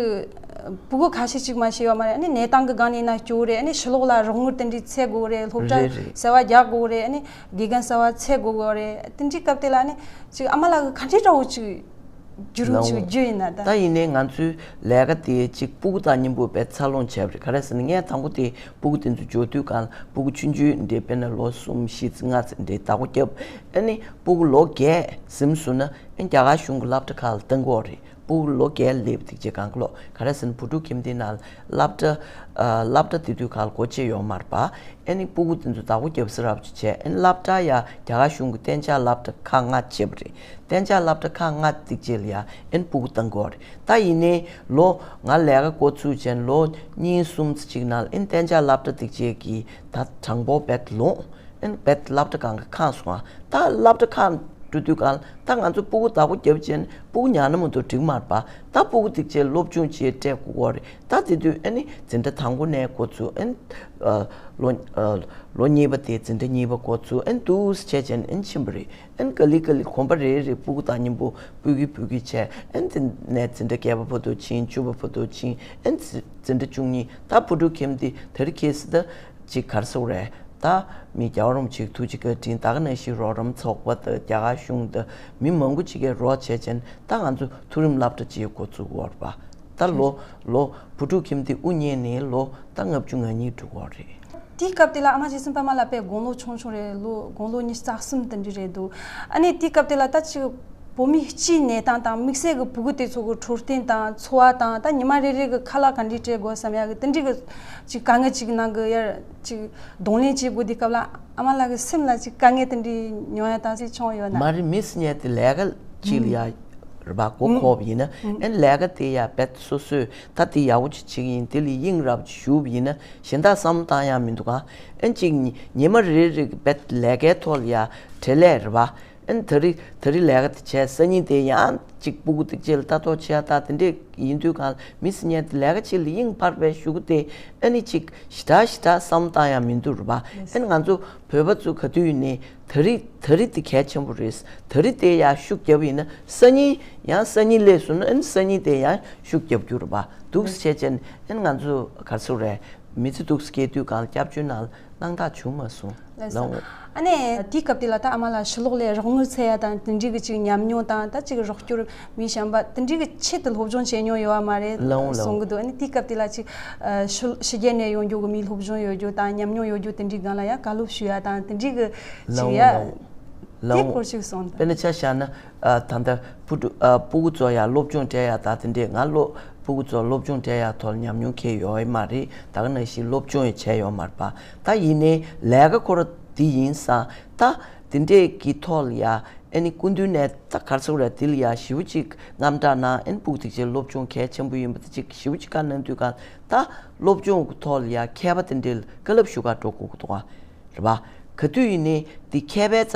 ཕྲུ་གུ་ཁ་ཤས་ཅིག་མ་ཤེས་པ་མ་རེད། ཨ་ནི་གནས་སྟངས་ཀྱི་སྒང་ནས་ན་སྐྱོ་རེད། ཨ་ནི་ཕྱི་ལོགས་ལ་རོགས་དངུལ་དེ་འདྲ་འཚོལ་དགོས་རེད། སློབ་གྲྭ་རེད་རེད། གསར་བ་རྒྱག་དགོས་རེད། ཨ་ནི་དགེ་རྒན་གསར་བ་འཚོལ་དགོས་རེད། དེ་འདྲའི་སྐབས་དེ་ལ་ཨ་ནི་ཅིག་ཨ་མ་ལགས་ཀྱིས་ག་འདྲའི་འདྲ་བོ་ཅིག་བརྒྱུད་རིམ་ཅིག་ལགས་འོང་། བརྒྱུད་ཡིན་ན་ད། ད་ཡིན་ནའི་ང་ཚོའི་ལས་ཀ་དེ་ཅིག་ཕྲུ་གུ་དང་མཉམ་པོ་དཔེ་འཚར་ལོངས་བྱས་པ་རེད། ག་རེ་ཟེར་ན་ངས་དང་པོ་དེ་ཕྲུ་གུ་དེ་ཚོ་འབྱོར་དུས་སྒང་ལ་ཕྲུ་གུ་ཆུང་ཆུང་འདྲའི་དཔེར་ན་ལོ་གསུམ་བཞི་ཙམ་ལྔ་ཙམ་འདྲའི་བདག་པོ་བརྒྱབ། ཨ་ནི་ཕྲུ་གུ་ལོ་བརྒྱད་ཟིན་སོང་ན་ཨ་རྒྱ་གར་གཞུང་གི་སློབ་གྲྭ་ཁག་ལ་གཏང་གི་ཡོད་རེད། ཕྲུ་གུ་ལོ་བརྒྱད་སླེབས་དེ་རྗེས་གང་ག་ལོ་ག་རེ་ཟེར་ན་བུ་ཕྲུག་ཁྱིམ་སྡེའི་ནང་ལ་སློབ་གྲྭ་ཨ་སློབ་གྲྭ་དེ་དུས་སྒང་ལ་སྒོ་ཕྱེ་ཡོད་མ་རེད་པ། ཨ་ནི་ཕྲུ་གུ་དེ་ཚོ་བདག་པོ་བརྒྱབ་ས་རབ་ཅིག་བྱས། ཨ་ནི་སློབ་གྲྭ་ཡ་རྒྱ་གར་གཞུང་གི་གཏན་འཇགས་སློབ་གྲྭ་ཁག་ལྔ་བྱས་པ་རེད། གཏན་འཇགས་སློབ་གྲྭ་ཁག་ལྔ་དེ་རྗེས་ལ་ཡ་ཨ་ནི་ཕྲུ་གུ་གཏང་གི་ཡོད་རེད། ད་ཡིན་ནའི་ལོ་ང་ལས་ཀ་འགོ་ཚུགས་བྱས་ལོ་གཉིས་གསུམ་ཙམ་ཅིག་ནང་ལ་ཨ་ནི་གཏན་འཇགས་སློབ་གྲྭ་དེ་རྗེས་ཀྱི་ད་གྲངས་འབོར་རྦད་ལོངས། ཨ་ནི་རྦད་སློབ་གྲྭ་གང་ག་ཁེངས་སོང་ང་། ད་སློབ་གྲྭ་ཁེངས་འགྲོ་དུས་སྒང་ལ་ད་ང་ཚོ་ཕྲུ་གུ་བདག་པོ་བརྒྱབ་བྱས་ཕྲུ་གུ་ཉར་ན་མ་གཏོགས་འགྲིག་མ་རེད་པ། ད་ཕྲུ་གུ་དེ་རྗེས་སློབ་སྦྱོང་བྱེད་སྤྲད་དགོས་ཀྱི་ཡོད་རེད། ད་དེ་དུས་ཨ་ནི་འཛིན་གྲྭ་དང་པོ་ནས་འགོ་ཚུགས། ཨ་ནི་ཨ་ལོ་ཨ་ལོ་གཉིས་པ་དེ་འཛིན་གྲྭ་གཉིས་པ་འགོ་ཚུགས། ཨ་ནི་འདུག་སེ་བྱས་བྱས་ཨ་ནི་ཕྱིན་པ་རེད། ཨ་ནི་ག་ལེ་ག་ལེ་གོམ་པ་རེ་རེ་ཕྲུ་གུ་དང་མཉམ་པོ་ཕྲུ་གུ་ཕྲུ་གུ་བྱས། ཨ་ནི་དེ་ནས་འཛིན་གྲྭ་བརྒྱད་པ་བར་དུ་ཕྱིན། བཅུ་པ་བར་དུ་ཕྱིན། ཨ་ནི་འཛིན་གྲྭ་བཅུ་གཉིས། ད་བུ་ཕྲུག་ཁྱིམ་སྡེ་དེ་རིང་ཁ་སང་ད་ཅིག་ག་རེ་ཟེར་དགོས་རེད། ད་མི་རྒྱལ་བ་རིན་པོ་ཆེའི་ཐུགས་རྗེ་བཀའ་དྲིན། ད་ག་ནང་བཞིན་རོགས་རམ་ཚོགས་པ་དང་རྒྱ་གར་གཞུང་དང་མི་མང་པོ་ཅིག་གིས་རོགས་བྱས་བྱས་ད་ང་ཚོ་མཐོ་རིམ་སློབ་གྲྭ་ཅིག་འགོ་བཙུགས་ཡོད་རེད་པ། ད་ལོ་ལོ་བུ་ཕྲུག་ཁྱིམ་སྡེ་དབུ་བརྙེས་ནས་ལོ་ད་ལྔ་བཅུ་ང་གཉིས་འགྲོ་གི་ཡོད་རེད། དེའི་སྐབས་དེ་ལ་ཨ་མ་རྗེ་བཙུན་པད་མ་ལགས་དཔེ་དགུང་ལོ་ཆུང་ཆུང་རེད། ལོ་དགུང་ལོ་ཉི་ཤུ་རྩ་གསུམ་དེ་འདྲ་རེད་འདུག། ཨ་ནི་དེའི་སྐབས་དེ་ལ་ད་ཅིག་བོད་མི་སྤྱིའི་གནས་སྟངས་དང་དམིགས་བསལ་གྱི་ཕྲུ་གུ་དེ་ཚོ་གི་འཕྲོད་བསྟེན་དང་འཚོ་བ་དང་ད་ཉི་མ་རེ་རེ་གི་ཁ་ལག་ག་འདྲ་སྤྲད་དགོས་བསམ་ཡག་གི་དེ་འདྲ་གི་ཅིག་དཀའ་ངལ་ཅིག་ནང་གི་ཡར་ཅིག་གདོང་ལེན་བྱེད་དགོས་དུས་སྐབས་ལ་ཨ་མ་ལགས་ཀྱི་སེམས་ལ་ཅིག་དཀའ་ངལ་དེ་འདྲ་མྱོང་ཡ་དང་ཅིག་བྱུང་ཡོད་ན། མ་རེད། མི་སུ་ཉལ་དེ་ལས་ཀ་ཅིག་ལ་ཡ་རེད་པ། མགོ་འཁོར་བ་ཡིན་ན་ཨ་ནི་ལས་ཀ་དེ་ཡ་རྦད་སོ་སོས་ད་དེ་ཡག་པོ་ཅིག་བྱེད་ཀྱི་ཡིན། དེ་ལ་དབྱིངས་རབ་ཅིག་ཞུགས་པ་ཡིན་ན་གཞན་དག་བསམ་བློ་བཏང་ཡ་མི་འདུག་ག། ཨ་ནི་ཅིག་ཉི་ཉི་མ་རེ་རེ་རྦད་ལས་ཀའི་ཐོག་ལ་ཡ་བྲེལ་ལས་རེད་པ། ཨ་ནི་ད་རེས་ད་རེས་ལས་ཀ་དེ་བྱས། སང་ཉིན་དེ་ཡང་ཅིག་ཕྲུ་གུ་དེ་རྗེས་ལ་ལྟ་རྟོག་བྱེད་ཡ་ད་དེ་འདྲས་ཡིན་དུས་སྒང་ལ་མི་སུ་ཉལ་དེ་ལས་ཀ་ཅིག་ལ་དབྱིངས་འཕར་བའི་གཞུག་གུ་དེ་ཨ་ནི་ཅིག་ཞེ་དྲག་ཞེ་དྲག་བསམ་བློ་བཏང་ཡ་མི་འདུག་རེད་པ། ཨ་ནི་ང་ཚོ་བོད་པ་ཚོ་ག་དུས་ཡིན་ནའི་ད་རེས་ད་རེས་དེ་གལ་ཆེན་པོ་རེད། ད་རེས་དེ་ཡང་ཤུགས་རྒྱབ་ཡིན་ན་སང་ཉིན་ཡང་སང་ཉིན་སླེབས་སོང་ན་ཨ་ནི་སང་ཉིན་དེ་ཡང་ཤུགས་རྒྱབ་རྒྱུ་རེད་པ། འདུག་སེ་བྱས་བྱས་ཨ་ནི་ང་ཚོ་ག་རེ་ཟེར་དགོས་རེད། མི་ཚེ་འདུག་སེ་སྐྱེལ་དུས་སྒང་ལ་སྐྱབས་བཅོལ་ནང་ལ་སྣང་དག་བྱུང་མ་སོང་། ལགས་སོ། ལགས་འོང་། ཨ་ནི་དེའི་སྐབས་དེ་ལ་ད་ཨ་མ་ལགས་ཕྱི་ལོགས་ལ་རོགས་དངུལ་འཚོལ་ཡ་དང་དེ་འདྲའི་གི་ཅིག་ཉམས་མྱོང་དང་ད་ཅིག་རོགས་སྐྱོར་མི་གཞན་པ་དེ་འདྲའི་གི་ཆེད་དུ་སློབ་སྦྱོང་བྱེད་མྱོང་ཡོད་པ་མ་རེད། ལགས་འོང་ལགས་འོང་། གསུང་གི་འདུག། ཨ་ནི་དེའི་སྐབས་དེ་ལ་ཅིག་ཨ་ཕྱི་ཕྱི་རྒྱལ་ནས་ཡོང་རྒྱུ་གི་མི་སློབ་སྦྱོང་ཡོད་རྒྱུ་དང་ཉམས་མྱོང་ཡོད་རྒྱུ་དེ་འདྲའི་སྒང་ལ་ཡ་བཀའ་སློབ་ཞུ་ཡ་དང་དེ་འདྲའི་གི་ལགས་ཅིག་འོང་ཡ། ལགས་འོང་། ལགས་འོང་། དེའི་སྐོར་ཅིག་གསུང་དང་། དཔེར་ན་ཆ་བཞག་ན། ཨ་ད་ལྟ་ཕྲུ་གུ་ཨ་ཕྲུ་གུ་ཚོ་ཡ་སློབ་སྦྱོང་སྤྲད་ཡ་ད་དེ་འདྲས་ང་སློབ་ཕྲུ་གུ་ཚོ་སློབ་སྦྱོང་སྤྲད་ཡ་ཐོག་ལ་ཉམས་མྱོང་གང་ཡང་ཡོད་མ་རེད། ད་ག་ནང་བཞིན་སློབ་སྦྱོང་ཡང་བྱས་ཡོད་མ་རེད་པ། ད་ཡིན་ནའི་ལས་ཀ་ཁོ་ར་འདི་ཡིན་ཙང་ད་དེ་འདྲས་ཀྱི་ཐོག་ལ་ཡ་ཨ་ནི་སྐུ་མདུན་ནས་ད་ག་རེ་ཟེར་དགོས་རེད། དེ་ལ་ཡ་ཞེ་པོ་ཅིག་དངངས་སྐྲག་གནང་། ཨ་ནི་ཕྲུ་གུ་དེ་ཚོའི་སློབ་སྦྱོང་གལ་ཆེན་པོ་ཡིན་པ་དེ་ཅིག་ཞེ་པོ་ཅིག་བཀའ་གནང་དུས་སྒང་ད་སློབ་སྦྱོང་གི་ཐོག་ལ་ཡ་མཁས་པ་དེ་འདྲས་ལ་བཀའ་སློབ་ཞུ་གར་འགྲོ་དགོས་ཀྱི་འདུག་ག་རེད་པ། ག་དུས་ཡིན་ནའི་འདི་མཁས་པའི་རྩ་